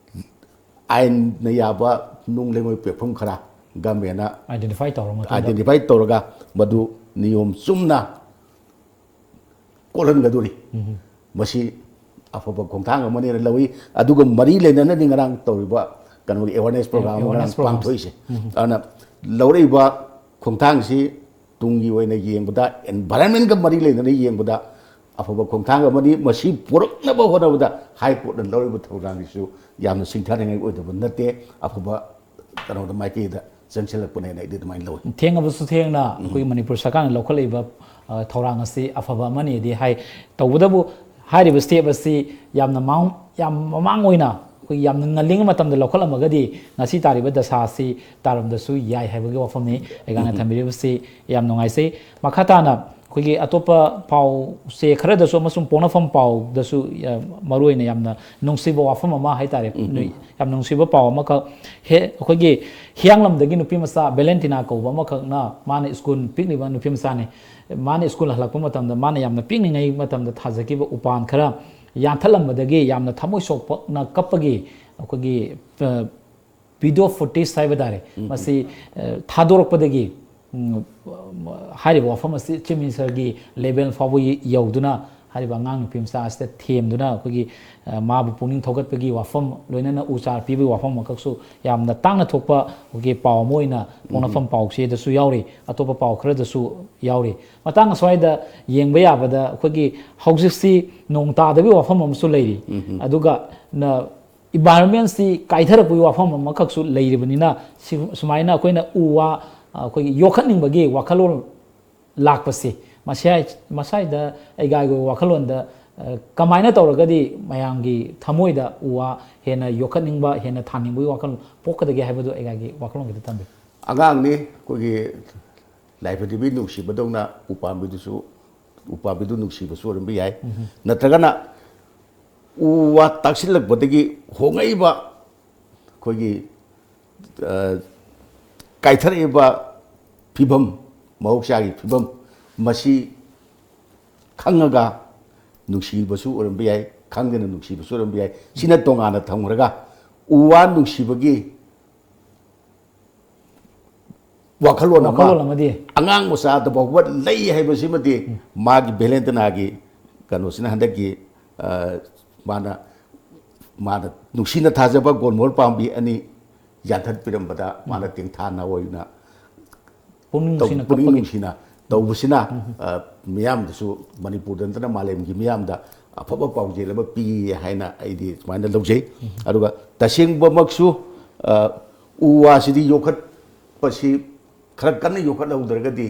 ꯑꯥꯏꯟꯅ ꯌꯥꯕ ꯅꯨꯡ ꯂꯩꯉꯣꯏ ꯄꯦꯛꯐꯝ ꯈꯔ government-ꯅ Identify ꯇꯧꯔ ꯃꯇꯨꯡꯗ꯫ Identify ꯇꯧꯔꯒ ꯃꯗꯨ ꯅꯤꯌꯣꯝ ꯆꯨꯝꯅ ꯀꯣꯜꯍꯟꯒꯗꯣꯔꯤ꯫ ꯃꯁꯤ ꯑꯐꯕ ꯈꯣꯡꯊꯥꯡ ꯑꯃꯅꯦꯅ ꯂꯧꯏ꯫ ꯑꯗꯨꯒ ꯃꯔꯤ ꯂꯩꯅꯅꯗꯤ ꯉꯔꯥꯡ ꯇꯧꯔꯤꯕ ꯀꯩꯅꯣꯒꯤ awareness program ꯑꯃ ꯉꯔꯥꯡ Awareness program. ꯄꯥꯡꯊꯣꯛꯏꯁꯦ꯫ ꯑꯗꯨꯅ ꯂꯧꯔꯛꯏꯕ ꯈꯣꯡꯊꯥꯡꯁꯤ ꯇꯨꯡꯒꯤ ꯑꯣꯏꯅ ꯌꯦꯡꯕꯗ, environment-ꯀ ꯃꯔꯤ ꯂꯩꯅꯅ ꯌꯦꯡꯕꯗ ꯑꯐꯕ ꯈꯣꯡꯊꯥꯡ ꯑꯃꯅꯤ꯫ ꯃꯁꯤ ꯄꯨꯔꯛꯅꯕ ꯍꯣꯠꯅꯕꯗ High Court-ꯅ ꯂꯧꯔꯤꯕ ꯊꯧꯔꯥꯡꯁꯤꯁꯨ ꯌꯥꯝꯅ ꯁꯤꯡꯊꯥꯅꯤꯡꯉꯥꯏ ꯑꯣꯏꯗꯕ ꯅꯠꯇꯦ, ꯑꯐꯕ ꯀꯩꯅꯣꯗ, ꯃꯥꯏꯀꯩꯗ ꯆꯪꯁꯤꯜꯂꯛꯄꯅꯦꯅ ꯑꯩꯗꯤ ꯑꯗꯨꯃꯥꯏꯅ ꯂꯧꯏ꯫ ꯊꯦꯡꯉꯕꯁꯨ ꯊꯦꯡꯅ ꯑꯩꯈꯣꯏꯒꯤ ꯃꯅꯤꯄꯨꯔ ꯁꯔꯀꯥꯔꯅ ꯂꯧꯈꯠꯂꯛꯏꯕ ꯑ, ꯊꯧꯔꯥꯡ ꯑꯁꯤ ꯑꯐꯕ ꯑꯃꯅꯤꯗꯤ ꯍꯥꯏ꯫ ꯇꯧꯕꯇꯕꯨ ꯍꯥꯏꯔꯤꯕ step ꯑꯁꯤ ꯌꯥꯝꯅ ꯃꯥꯡ ꯌꯥꯝ ꯃꯃꯥꯡ ꯑꯣꯏꯅ ꯑꯩꯈꯣꯏꯒꯤ ꯌꯥꯝꯅ ꯉꯜꯂꯤꯉꯩ ꯃꯇꯝꯗ ꯂꯧꯈꯠꯂꯝꯃꯒꯗꯤ ꯉꯁꯤ ꯇꯥꯔꯤꯕ ꯗꯁꯥ ꯑꯁꯤ ꯇꯥꯔꯝꯗꯁꯨ ꯌꯥꯏ ꯍꯥꯏꯕꯒꯤ ꯋꯥꯐꯝꯅꯤ ꯑꯩꯒꯥꯅ ꯊꯝꯕꯤꯔꯤꯕꯁꯤ꯫ ꯌꯥꯝ ꯅꯨꯡꯉꯥꯏꯖꯩ꯫ ꯃꯈꯥ ꯇꯥꯅ ꯑꯩꯈꯣꯏꯒꯤ ꯑꯇꯣꯞꯄ ꯄꯥꯎ ꯆꯦ ꯈꯔꯗꯁꯨ ꯑꯃꯁꯨꯡ ꯄꯣꯛꯅꯐꯝ ꯄꯥꯎꯗꯁꯨ ꯌꯥꯝ ꯃꯔꯨꯑꯣꯏꯅ ꯌꯥꯝꯅ ꯅꯨꯡꯁꯤꯕ ꯋꯥꯐꯝ ꯑꯃ ꯍꯥꯏꯇꯥꯔꯦ꯫ ꯌꯥꯝ ꯅꯨꯡꯁꯤꯕ ꯄꯥꯎ ꯑꯃꯈꯛ ꯍꯦ-, ꯑꯩꯈꯣꯏꯒꯤ ꯍꯤꯌꯥꯡꯂꯝꯗꯒꯤ ꯅꯨꯄꯤ ꯃꯆꯥ ꯚꯦꯂꯦꯟꯇꯤꯅꯥ ꯀꯧꯕ ꯑꯃꯈꯛꯅ ꯃꯥꯅ ꯁ꯭ꯀꯨꯜ ꯄꯤꯛꯂꯤꯕ ꯅꯨꯄꯤ ꯃꯆꯥꯅꯤ꯫ ꯃꯥꯅ ꯁ꯭ꯀꯨꯜ ꯍꯜꯂꯛꯄ ꯃꯇꯝꯗ ꯃꯥꯅ ꯌꯥꯝꯅ ꯄꯤꯛꯂꯤꯉꯩ ꯃꯇꯝꯗ ꯊꯥꯖꯈꯤꯕ ꯎꯄꯥꯟ ꯈꯔ ꯌꯥꯟꯊꯠꯂꯝꯕꯗꯒꯤ ꯌꯥꯝꯅ ꯊꯃꯣꯏ ꯁꯣꯛꯄꯅ ꯀꯞꯄꯒꯤ ꯑꯩꯈꯣꯏꯒꯤ, ꯑ, video footage ꯍꯥꯏꯕ ꯇꯥꯔꯦ꯫ ꯃꯁꯤ, ꯑ, ꯊꯥꯗꯣꯔꯛꯄꯗꯒꯤ, ꯎꯝ, ꯍꯥꯏꯔꯤꯕ ꯋꯥꯐꯝ ꯑꯁꯤ Chief Ministerꯒꯤ level ꯐꯥꯎꯕ ꯌ-, ꯌꯧꯗꯨꯅ ꯍꯥꯏꯔꯤꯕ ꯑꯉꯥꯡ ꯅꯨꯄꯤ ꯃꯆꯥ ꯑꯁꯤꯗ ꯊꯦꯝꯗꯨꯅ ꯑꯩꯈꯣꯏꯒꯤ, ꯑ, ꯃꯥꯕꯨ ꯄꯨꯛꯅꯤꯡ ꯊꯧꯒꯠꯄꯒꯤ ꯋꯥꯐꯝ, ꯂꯣꯏꯅꯅ ꯎ ꯆꯥꯔ ꯄꯤꯕꯒꯤ ꯋꯥꯐꯝ ꯑꯃꯈꯛꯁꯨ ꯌꯥꯝꯅ ꯇꯥꯡꯅ ꯊꯣꯛꯄ ꯑꯩꯈꯣꯏꯒꯤ ꯄꯥꯎ ꯑꯃ ꯑꯣꯏꯅ ꯄꯣꯛꯅꯐꯝ ꯄꯥꯎꯆꯦꯗꯁꯨ ꯌꯥꯎꯔꯤ, ꯑꯇꯣꯞꯄ ꯄꯥꯎ ꯈꯔꯗꯁꯨ ꯌꯥꯎꯔꯤ꯫ ꯃꯇꯥꯡ ꯑꯁ꯭ꯋꯥꯏꯗ ꯌꯦꯡꯕ ꯌꯥꯕꯗ ꯑꯩꯈꯣꯏꯒꯤ ꯍꯧꯖꯤꯛꯁꯤ ꯅꯣꯡ ꯇꯥꯗꯕꯒꯤ ꯋꯥꯐꯝ ꯑꯃꯁꯨ ꯂꯩꯔꯤ꯫ ꯑꯗꯨꯒ ꯅ-, environmentꯁꯤ ꯀꯥꯏꯊꯔꯛꯄꯒꯤ ꯋꯥꯐꯝ ꯑꯃꯈꯛꯁꯨ ꯂꯩꯔꯤꯕꯅꯤꯅ, ꯁꯤ-, ꯁꯨꯃꯥꯏꯅ ꯑꯩꯈꯣꯏꯅ ꯎ ꯋꯥ, ꯑ, ꯑꯩꯈꯣꯏꯒꯤ ꯌꯣꯛꯈꯠꯅꯤꯡꯕꯒꯤ ꯋꯥꯈꯜꯂꯣꯟ ꯂꯥꯛꯄꯁꯤ, ꯃꯁꯤ ꯍꯥꯏ-, ꯃꯁꯥꯏꯗ ꯑꯩꯒꯥꯏꯒꯤ ꯋꯥꯈꯜꯂꯣꯟꯗ, ꯑ, ꯀꯃꯥꯏꯅ ꯇꯧꯔꯒꯗꯤ ꯃꯌꯥꯝꯒꯤ ꯊꯃꯣꯏꯗ ꯎ ꯋꯥ ꯍꯦꯟꯅ ꯌꯣꯛꯈꯠꯅꯤꯡꯕ, ꯍꯦꯟꯅ ꯊꯥꯅꯤꯡꯕꯒꯤ ꯋꯥꯈꯜ ꯄꯣꯛꯀꯗꯒꯦ ꯍꯥꯏꯕꯗꯨ ꯑꯩꯒꯥꯏꯒꯤ ꯋꯥꯈꯜꯂꯣꯟ ꯈꯤꯇ ꯊꯝꯕꯤꯌꯨ꯫ ꯑꯉꯥꯡꯅꯤ, ꯑꯩꯈꯣꯏꯒꯤ ꯂꯥꯏꯐ ꯄ꯭ꯔꯤꯊꯤꯕꯤ ꯅꯨꯡꯁꯤꯕꯗꯧꯅ ꯎꯄꯥꯝꯕꯤꯗꯨꯁꯨ, ꯎꯄꯥꯝꯕꯤꯗꯨ ꯅꯨꯡꯁꯤꯕꯁꯨ ꯑꯣꯏꯔꯝꯕ ꯌꯥꯏ꯫ ꯅꯠꯇ꯭ꯔꯒꯅ ꯎ ꯋꯥ ꯇꯥꯛꯁꯤꯜꯂꯛꯄꯗꯒꯤ ꯍꯣꯡꯉꯛꯏꯕ ꯑꯩꯈꯣꯏꯒꯤ, ꯑ, ꯀꯥꯏꯊꯔꯛꯏꯕ ꯐꯤꯕꯝ, ꯃꯍꯧꯁꯥꯒꯤ ꯐꯤꯕꯝ, ꯃꯁꯤ ꯈꯪꯉꯒ ꯅꯨꯡꯁꯤꯕꯁꯨ ꯑꯣꯏꯔꯝꯕ ꯌꯥꯏ, ꯈꯪꯗꯅ ꯅꯨꯡꯁꯤꯕꯁꯨ ꯑꯣꯏꯔꯝꯕ ꯌꯥꯏ꯫ ꯁꯤꯅ ꯇꯣꯉꯥꯟꯅ ꯊꯝꯈ꯭ꯔꯒ ꯎ ꯋꯥ ꯅꯨꯡꯁꯤꯕꯒꯤ ꯋꯥꯈꯜꯂꯣꯟ ꯑꯃ ꯋꯥꯈꯜꯂꯣꯟ ꯑꯃꯗꯤ ꯑꯉꯥꯡ ꯃꯆꯥꯗ ꯐꯥꯎꯕ ꯂꯩ ꯍꯥꯏꯕꯁꯤꯃꯗꯤ ꯃꯥꯒꯤ ꯚꯦꯂꯦꯟꯇꯤꯅꯥꯒꯤ ꯀꯩꯅꯣꯁꯤꯅ ꯍꯟꯗꯛꯀꯤ, ꯑ, ꯃꯥꯅ, ꯃꯥꯅ ꯅꯨꯡꯁꯤꯅ ꯊꯥꯖꯕ ꯒꯣꯜꯃꯣꯍꯣꯔ ꯄꯥꯝꯕꯤ ꯑꯅꯤ ꯌꯥꯟꯊꯠꯄꯤꯔꯝꯕꯗ ꯃꯥꯅ ꯇꯦꯡꯊꯥ ꯅꯥꯑꯣꯏꯅ ꯄꯨꯛꯅꯤꯡ ꯇꯧ-, ꯅꯨꯡꯁꯤꯅ ꯄꯨꯛꯅꯤꯡ ꯀꯞꯄꯒꯤ ꯅꯨꯡꯁꯤꯅ ꯇꯧꯕꯁꯤꯅ, ꯑ, ꯃꯤꯌꯥꯝꯗꯁꯨ, ꯃꯅꯤꯄꯨꯔꯗ ꯅꯠꯇꯅ ꯃꯥꯂꯦꯝꯒꯤ ꯃꯤꯌꯥꯝꯗ ꯑꯐꯕ ꯄꯥꯎꯖꯦꯜ ꯑꯃ ꯄꯤ ꯍꯥꯏꯅ ꯑꯩꯗꯤ ꯁꯨꯃꯥꯏꯅ ꯂꯧꯖꯩ꯫ ꯑꯗꯨꯒ ꯇꯁꯦꯡꯕꯃꯛꯁꯨ, ꯑ, ꯎ ꯋꯥꯁꯤꯗꯤ ꯌꯣꯛꯈꯠ-, ꯄꯁꯤ ꯈꯔ ꯀꯟꯅ ꯌꯣꯛꯈꯠꯍꯧꯗ꯭ꯔꯒꯗꯤ,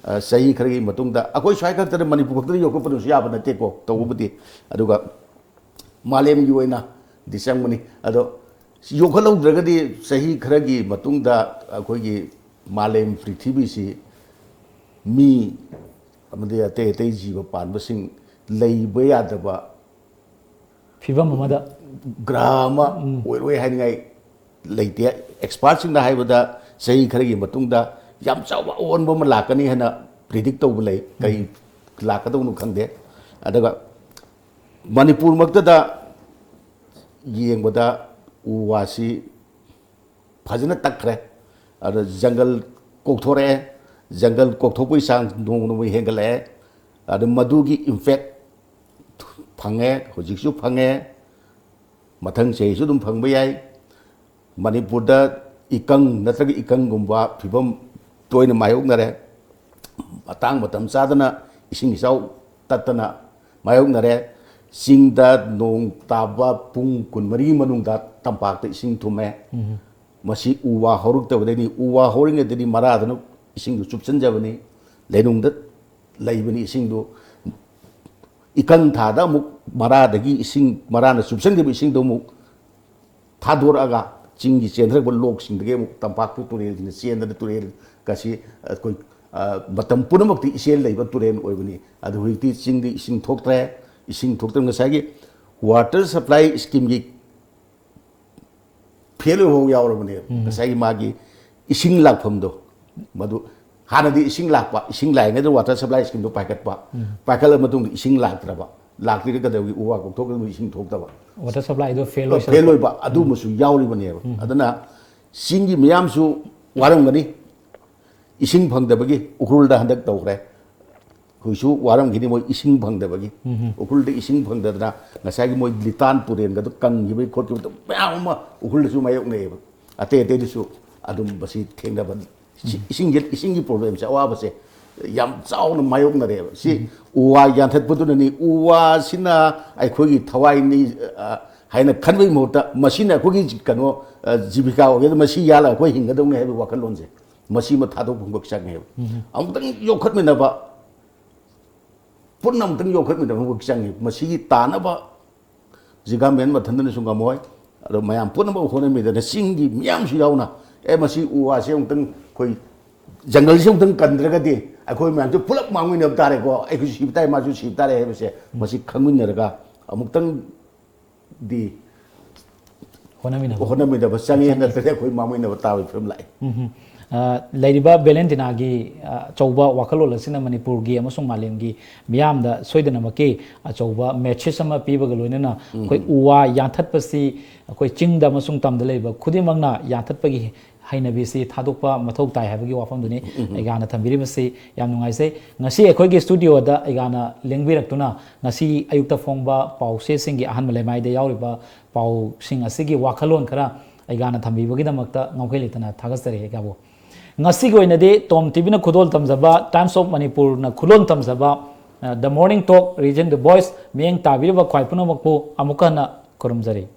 ꯑ, ꯆꯍꯤ ꯈꯔꯒꯤ ꯃꯇꯨꯡꯗ, ꯑꯩꯈꯣꯏ ꯁ꯭ꯋꯥꯏ ꯈꯛꯇꯗ, ꯃꯅꯤꯄꯨꯔ ꯈꯛꯇꯗ ꯌꯣꯛꯈꯠꯄꯗꯨꯁꯨ ꯌꯥꯕ ꯅꯠꯇꯦꯀꯣ, ꯇꯧꯕꯕꯨꯗꯤ꯫ ꯑꯗꯨꯒ ꯃꯥꯂꯦꯝꯒꯤ ꯑꯣꯏꯅꯗꯤ ꯆꯪꯕꯅꯤ꯫ ꯑꯗꯣ ꯌꯣꯛꯈꯠꯍꯧꯗ꯭ꯔꯒꯗꯤ ꯆꯍꯤ ꯈꯔꯒꯤ ꯃꯇꯨꯡꯗ ꯑꯩꯈꯣꯏꯒꯤ ꯃꯥꯂꯦꯝ ꯄ꯭ꯔꯤꯊꯤꯕꯤꯁꯤ ꯃꯤ ꯑꯃꯗꯤ ꯑꯇꯩ ꯑꯇꯩ ꯖꯤꯕ ꯄꯥꯟꯕꯁꯤꯡ ꯂꯩꯕ ꯌꯥꯗꯕ ꯐꯤꯕꯝ ꯑꯃꯗ ꯒ꯭ꯔꯍ ꯑꯃ ꯑꯣꯏꯔꯣꯏ ꯍꯥꯏꯅꯤꯡꯉꯥꯏ ꯂꯩꯇꯦ꯫ ꯑꯦꯛꯁꯄꯥꯔꯠꯁꯤꯡꯅ ꯍꯥꯏꯕꯗ ꯆꯍꯤ ꯈꯔꯒꯤ ꯃꯇꯨꯡꯗ ꯌꯥꯝ ꯆꯥꯎꯕ ꯑꯑꯣꯟꯕ ꯑꯃ ꯂꯥꯛꯀꯅꯤ ꯍꯥꯏꯅ ꯄ꯭ꯔꯤꯗꯤꯛ ꯇꯧꯕ ꯂꯩ꯫ ꯀꯔꯤ ꯂꯥꯛꯀꯗꯧꯅꯣ ꯈꯪꯗꯦ꯫ ꯑꯗꯨꯒ ꯃꯅꯤꯄꯨꯔꯃꯛꯇꯗ ꯌꯦꯡꯕꯗ ꯎ ꯋꯥꯁꯤ ꯐꯖꯅ ꯇꯛꯈ꯭ꯔꯦ꯫ ꯑꯗ ꯖꯪꯒꯜ ꯀꯣꯛꯊꯣꯔꯛꯑꯦ꯫ ꯖꯪꯒꯜ ꯀꯣꯛꯊꯣꯛꯄꯒꯤ ꯆꯥꯡ ꯅꯣꯡꯃ ꯅꯣꯡꯃꯒꯤ ꯍꯦꯟꯒꯠꯂꯛꯑꯦ꯫ ꯑꯗ ꯃꯗꯨꯒꯤ ꯏꯝꯄꯦꯛ ꯐꯪꯉꯦ, ꯍꯧꯖꯤꯛꯁꯨ ꯐꯪꯉꯦ, ꯃꯊꯪ ꯆꯍꯤꯁꯨ ꯑꯗꯨꯝ ꯐꯪꯕ ꯌꯥꯏ꯫ ꯃꯅꯤꯄꯨꯔꯗ ꯏꯀꯪ ꯅꯠꯇ꯭ꯔꯒ ꯏꯀꯪꯒꯨꯝꯕ ꯐꯤꯕꯝ ꯇꯣꯏꯅ ꯃꯥꯌꯣꯛꯅꯔꯦ꯫ ꯃꯇꯥꯡ ꯃꯇꯝ ꯆꯥꯗꯅ ꯏꯁꯤꯡ ꯏꯆꯥꯎ ꯇꯠꯇꯅ ꯃꯥꯌꯣꯛꯅꯔꯦ꯫ ꯆꯤꯡꯗ ꯅꯣꯡ ꯇꯥꯕ ꯄꯨꯡ ꯀꯨꯟꯃꯔꯤꯒꯤ ꯃꯅꯨꯡꯗ ꯇꯝꯄꯥꯛꯇ ꯏꯁꯤꯡ ꯊꯨꯝꯃꯦ꯫ ꯃꯁꯤ ꯎ ꯋꯥ ꯍꯧꯔꯛꯇꯕꯗꯩꯅꯤ꯫ ꯎ ꯋꯥ ꯍꯧꯔꯤꯉꯩꯗꯗꯤ ꯃꯔꯥꯗꯅ ꯏꯁꯤꯡꯗꯨ ꯆꯨꯞꯁꯤꯟꯖꯕꯅꯤ, ꯂꯩꯅꯨꯡꯗ ꯂꯩꯕꯅꯤ ꯏꯁꯤꯡꯗꯨ꯫ ꯏꯀꯪ ꯊꯥꯗ ꯑꯃꯨꯛ ꯃꯔꯥꯗꯒꯤ ꯏꯁꯤꯡ, ꯃꯔꯥꯅ ꯆꯨꯞꯁꯤꯟꯈꯤꯕ ꯏꯁꯤꯡꯗꯣ ꯑꯃꯨꯛ ꯊꯥꯗꯣꯔꯛꯑꯒ ꯆꯤꯡꯒꯤ ꯆꯦꯟꯊꯔꯛꯄ ꯂꯣꯛꯁꯤꯡꯗꯒꯤ ꯑꯃꯨꯛ ꯇꯝꯄꯥꯛꯀꯤ ꯇꯨꯔꯦꯜꯁꯤꯡꯗ ꯆꯦꯟꯗꯅ ꯇꯨꯔꯦꯜ ꯀꯁꯤ ꯑꯩꯈꯣꯏ, ꯑ, ꯃꯇꯝ ꯄꯨꯝꯅꯃꯛꯇꯤ ꯏꯆꯦꯜ ꯂꯩꯕ ꯇꯨꯔꯦꯜ ꯑꯣꯏꯕꯅꯤ꯫ ꯑꯗꯨ ꯍꯧꯖꯤꯛꯇꯤ ꯆꯤꯡꯗꯤ ꯏꯁꯤꯡ ꯊꯣꯛꯇ꯭ꯔꯦ꯫ ꯏꯁꯤꯡ ꯊꯣꯛꯇ꯭ꯔꯦ꯫ ꯉꯁꯥꯏꯒꯤ ꯋꯥꯇꯔ ꯁꯄ꯭ꯂꯥꯏ ꯁ꯭ꯀꯤꯝꯒꯤ ꯐꯦꯜ ꯑꯣꯏꯕ ꯐꯥꯎ ꯌꯥꯎꯔꯕꯅꯦꯕ꯫ ꯉꯁꯥꯏꯒꯤ ꯃꯥꯒꯤ ꯏꯁꯤꯡ ꯂꯥꯛꯐꯝꯗꯣ, ꯃꯗꯨ ꯍꯥꯟꯅꯗꯤ ꯏꯁꯤꯡ ꯂꯥꯛꯄ, ꯏꯁꯤꯡ ꯂꯥꯛꯏꯉꯩꯗ ꯋꯥꯇꯔ ꯁꯄ꯭ꯂꯥꯏ ꯁ꯭ꯀꯤꯝꯗꯣ ꯄꯥꯏꯈꯠꯄ, ꯄꯥꯏꯈꯠꯂ ꯃꯇꯨꯡꯗ ꯏꯁꯤꯡ ꯂꯥꯛꯇ꯭ꯔꯕ, ꯂꯥꯛꯇ꯭ꯔꯤꯗꯤ ꯀꯩꯗꯧꯒꯤ? ꯎ ꯋꯥ ꯀꯣꯛꯊꯣꯛꯈ꯭ꯔꯕꯅꯤꯅ ꯏꯁꯤꯡ ꯊꯣꯛꯇꯕ꯫ ꯋꯥꯇꯔ ꯁꯄ꯭ꯂꯥꯏꯗꯣ ꯐꯦꯜ ꯐꯦꯜ ꯑꯣꯏꯕ ꯑꯗꯨꯃꯁꯨ ꯌꯥꯎꯔꯤꯕꯅꯦꯕ꯫ ꯑꯗꯨꯅ ꯆꯤꯡꯒꯤ ꯃꯤꯌꯥꯝꯁꯨ ꯋꯥꯔꯝꯒꯅꯤ, ꯏꯁꯤꯡ ꯐꯪꯗꯕꯒꯤ꯫ ꯎꯈ꯭ꯔꯨꯜꯗ ꯍꯟꯗꯛ ꯇꯧꯈ꯭ꯔꯦ꯫ ꯍꯧꯖꯤꯛꯁꯨ ꯋꯥꯔꯝꯈꯤꯅꯤ ꯃꯣꯏ ꯏꯁꯤꯡ ꯐꯪꯗꯕꯒꯤ꯫ ꯎꯈ꯭ꯔꯨꯜꯗ ꯏꯁꯤꯡ ꯐꯪꯗꯗꯅ ꯉꯁꯥꯏꯒꯤ ꯃꯣꯏ ꯂꯤꯇꯥꯟ ꯇꯨꯔꯦꯜꯒꯗꯣ ꯀꯪꯈꯤꯕꯒꯤ ꯈꯣꯠꯈꯤꯕꯗꯣ ꯃꯌꯥꯝ ꯑꯃ ꯎꯈ꯭ꯔꯨꯜꯗꯁꯨ ꯃꯥꯌꯣꯛꯅꯩꯌꯦꯕ꯫ ꯑꯇꯩ ꯑꯇꯩꯗꯁꯨ ꯑꯗꯨꯝ ꯃꯁꯤ ꯊꯦꯡꯅꯕ꯫ ꯁꯤ ꯏꯁꯤꯡꯁꯦ, ꯏꯁꯤꯡꯒꯤ ꯄ꯭ꯔꯣꯕ꯭ꯂꯦꯝꯁꯦ, ꯑꯋꯥꯕꯁꯦ ꯌꯥꯝ ꯆꯥꯎꯅ ꯃꯥꯌꯣꯛꯅꯔꯦꯕ꯫ ꯁꯤ ꯎ ꯋꯥ ꯌꯥꯟꯊꯠꯄꯗꯨꯅꯅꯤ꯫ ꯎ ꯋꯥꯁꯤꯅ ꯑꯩꯈꯣꯏꯒꯤ ꯊꯋꯥꯏꯅꯤ, ꯑ, ꯍꯥꯏꯅ ꯈꯟꯕꯒꯤ ꯃꯍꯨꯠꯇ ꯃꯁꯤꯅ ꯑꯩꯈꯣꯏꯒꯤ ꯀꯩꯅꯣ, ꯑ, ꯖꯤꯕꯤꯀꯥ ꯑꯣꯏꯒꯗꯕ, ꯃꯁꯤ ꯌꯥꯜꯂꯒ ꯑꯩꯈꯣꯏ ꯍꯤꯡꯒꯗꯧꯅꯤ ꯍꯥꯏꯕꯒꯤ ꯋꯥꯈꯜꯂꯣꯟꯁꯦ, ꯃꯁꯤꯃ ꯊꯥꯗꯣꯛꯄ ꯑꯃꯈꯛ ꯆꯪꯉꯦꯕ꯫ ꯑꯃꯨꯛꯇꯪ ꯌꯣꯛꯈꯠꯃꯤꯟꯅꯕ, ꯄꯨꯟꯅ ꯑꯃꯨꯛꯇꯪ ꯌꯣꯛꯈꯠꯃꯤꯟꯅꯕ ꯑꯃꯈꯛ ꯆꯪꯉꯦ꯫ ꯃꯁꯤꯒꯤ ꯇꯥꯅꯕ ꯖꯤꯒꯥꯃꯦꯟ ꯃꯊꯟꯇꯅꯁꯨ ꯉꯝꯃꯣꯏ꯫ ꯑꯗꯣ ꯃꯌꯥꯝ ꯄꯨꯝꯅꯃꯛ ꯍꯣꯠꯅꯃꯤꯟꯅꯗꯅ, ꯆꯤꯡꯒꯤ ꯃꯤꯌꯥꯝꯁꯨ ꯌꯥꯎꯅ, "ꯑꯦ, ꯃꯁꯤ ꯎ ꯋꯥꯁꯦ ꯑꯃꯨꯛꯇꯪ, ꯑꯩꯈꯣꯏ ꯖꯪꯒꯜꯁꯦ ꯑꯃꯨꯛꯇꯪ ꯀꯟꯗ꯭ꯔꯒꯗꯤ ꯑꯩꯈꯣꯏ ꯃꯌꯥꯝꯁꯨ ꯄꯨꯂꯞ ꯃꯥꯡꯃꯤꯟꯅꯕ ꯇꯥꯔꯦꯀꯣ, ꯑꯩꯈꯣꯏꯁꯨ ꯁꯤꯕ ꯇꯥꯔꯦ, ꯃꯥꯁꯨ ꯁꯤꯕ ꯇꯥꯔꯦ" ꯍꯥꯏꯕꯁꯦ, ꯃꯁꯤ ꯈꯪꯃꯤꯟꯅꯔꯒ ꯑꯃꯨꯛꯇꯪ ꯗꯤ ꯍꯣꯠꯅꯃꯤꯟꯅꯕ꯫ ꯍꯣꯠꯅꯃꯤꯟꯅꯕ ꯆꯪꯉꯤ, ꯅꯠꯇ꯭ꯔꯗꯤ ꯑꯩꯈꯣꯏ ꯃꯥꯡꯃꯤꯟꯅꯕ ꯇꯥꯕꯒꯤ ꯐꯤꯕꯝ ꯂꯥꯛꯑꯦ꯫ ꯎꯝ꯫ ꯑ, ꯂꯩꯔꯤꯕ ꯚꯦꯂꯦꯟꯇꯤꯅꯥꯒꯤ, ꯑ, ꯑꯆꯧꯕ ꯋꯥꯈꯜꯂꯣꯟ ꯑꯁꯤꯅ ꯃꯅꯤꯄꯨꯔꯒꯤ ꯑꯃꯁꯨꯡ ꯃꯥꯂꯦꯝꯒꯤ ꯃꯤꯌꯥꯝꯗ ꯁꯣꯏꯗꯅꯃꯛꯀꯤ ꯑꯆꯧꯕ ꯃꯦꯁꯦꯖ ꯑꯃ ꯄꯤꯕꯒ ꯂꯣꯏꯅꯅ, ꯑꯩꯈꯣꯏ ꯎ ꯋꯥ ꯌꯥꯟꯊꯠꯄꯁꯤ ꯑꯩꯈꯣꯏ ꯆꯤꯡꯗ ꯑꯃꯁꯨꯡ ꯇꯝꯗ ꯂꯩꯕ ꯈꯨꯗꯤꯡꯃꯛꯅ ꯌꯥꯟꯊꯠꯄꯒꯤ ꯍꯩꯅꯕꯤꯁꯤ ꯊꯥꯗꯣꯛꯄ ꯃꯊꯧ ꯇꯥꯏ ꯍꯥꯏꯕꯒꯤ ꯋꯥꯐꯝꯗꯨꯅꯤ ꯑꯩꯒꯥꯅ ꯊꯝꯕꯤꯔꯤꯕꯁꯤ꯫ ꯌꯥꯝ ꯅꯨꯡꯉꯥꯏꯖꯩ꯫ ꯉꯁꯤ ꯑꯩꯈꯣꯏꯒꯤ ꯁ꯭ꯇꯨꯗꯤꯑꯣꯗ ꯑꯩꯒꯥꯅ ꯂꯦꯡꯕꯤꯔꯛꯇꯨꯅ ꯉꯁꯤ ꯑꯌꯨꯛꯇ ꯐꯣꯡꯕ ꯄꯥꯎꯆꯦꯁꯤꯡꯒꯤ ꯑꯍꯥꯟꯕ ꯂꯩꯃꯥꯏꯗ ꯌꯥꯎꯔꯤꯕ ꯄꯥꯎꯁꯤꯡ ꯑꯁꯤꯒꯤ ꯋꯥꯈꯜꯂꯣꯟ ꯈꯔ ꯑꯩꯒꯥꯅ ꯊꯝꯕꯤꯕꯒꯤꯗꯃꯛꯇ ꯉꯥꯎꯈꯩ ꯂꯩꯇꯅ ꯊꯥꯒꯠꯆꯔꯤ ꯑꯩꯒꯥꯕꯨ꯫ ꯉꯁꯤꯒꯤ ꯑꯣꯏꯅꯗꯤ ꯇꯣꯝ ꯇꯤꯚꯤꯅ ꯈꯨꯗꯣꯜ ꯇꯝꯖꯕ, Times of Manipurꯅ ꯈꯨꯗꯣꯜ ꯇꯝꯖꯕ, ꯑ, The Morning Talk, Region The Voice ꯃꯤꯠꯌꯦꯡ ꯇꯥꯕꯤꯔꯤꯕ ꯈ꯭ꯋꯥꯏ ꯄꯨꯝꯅꯃꯛꯄꯨ ꯑꯃꯨꯛꯀ ꯍꯟꯅ ꯈꯨꯔꯨꯝꯖꯔꯤ꯫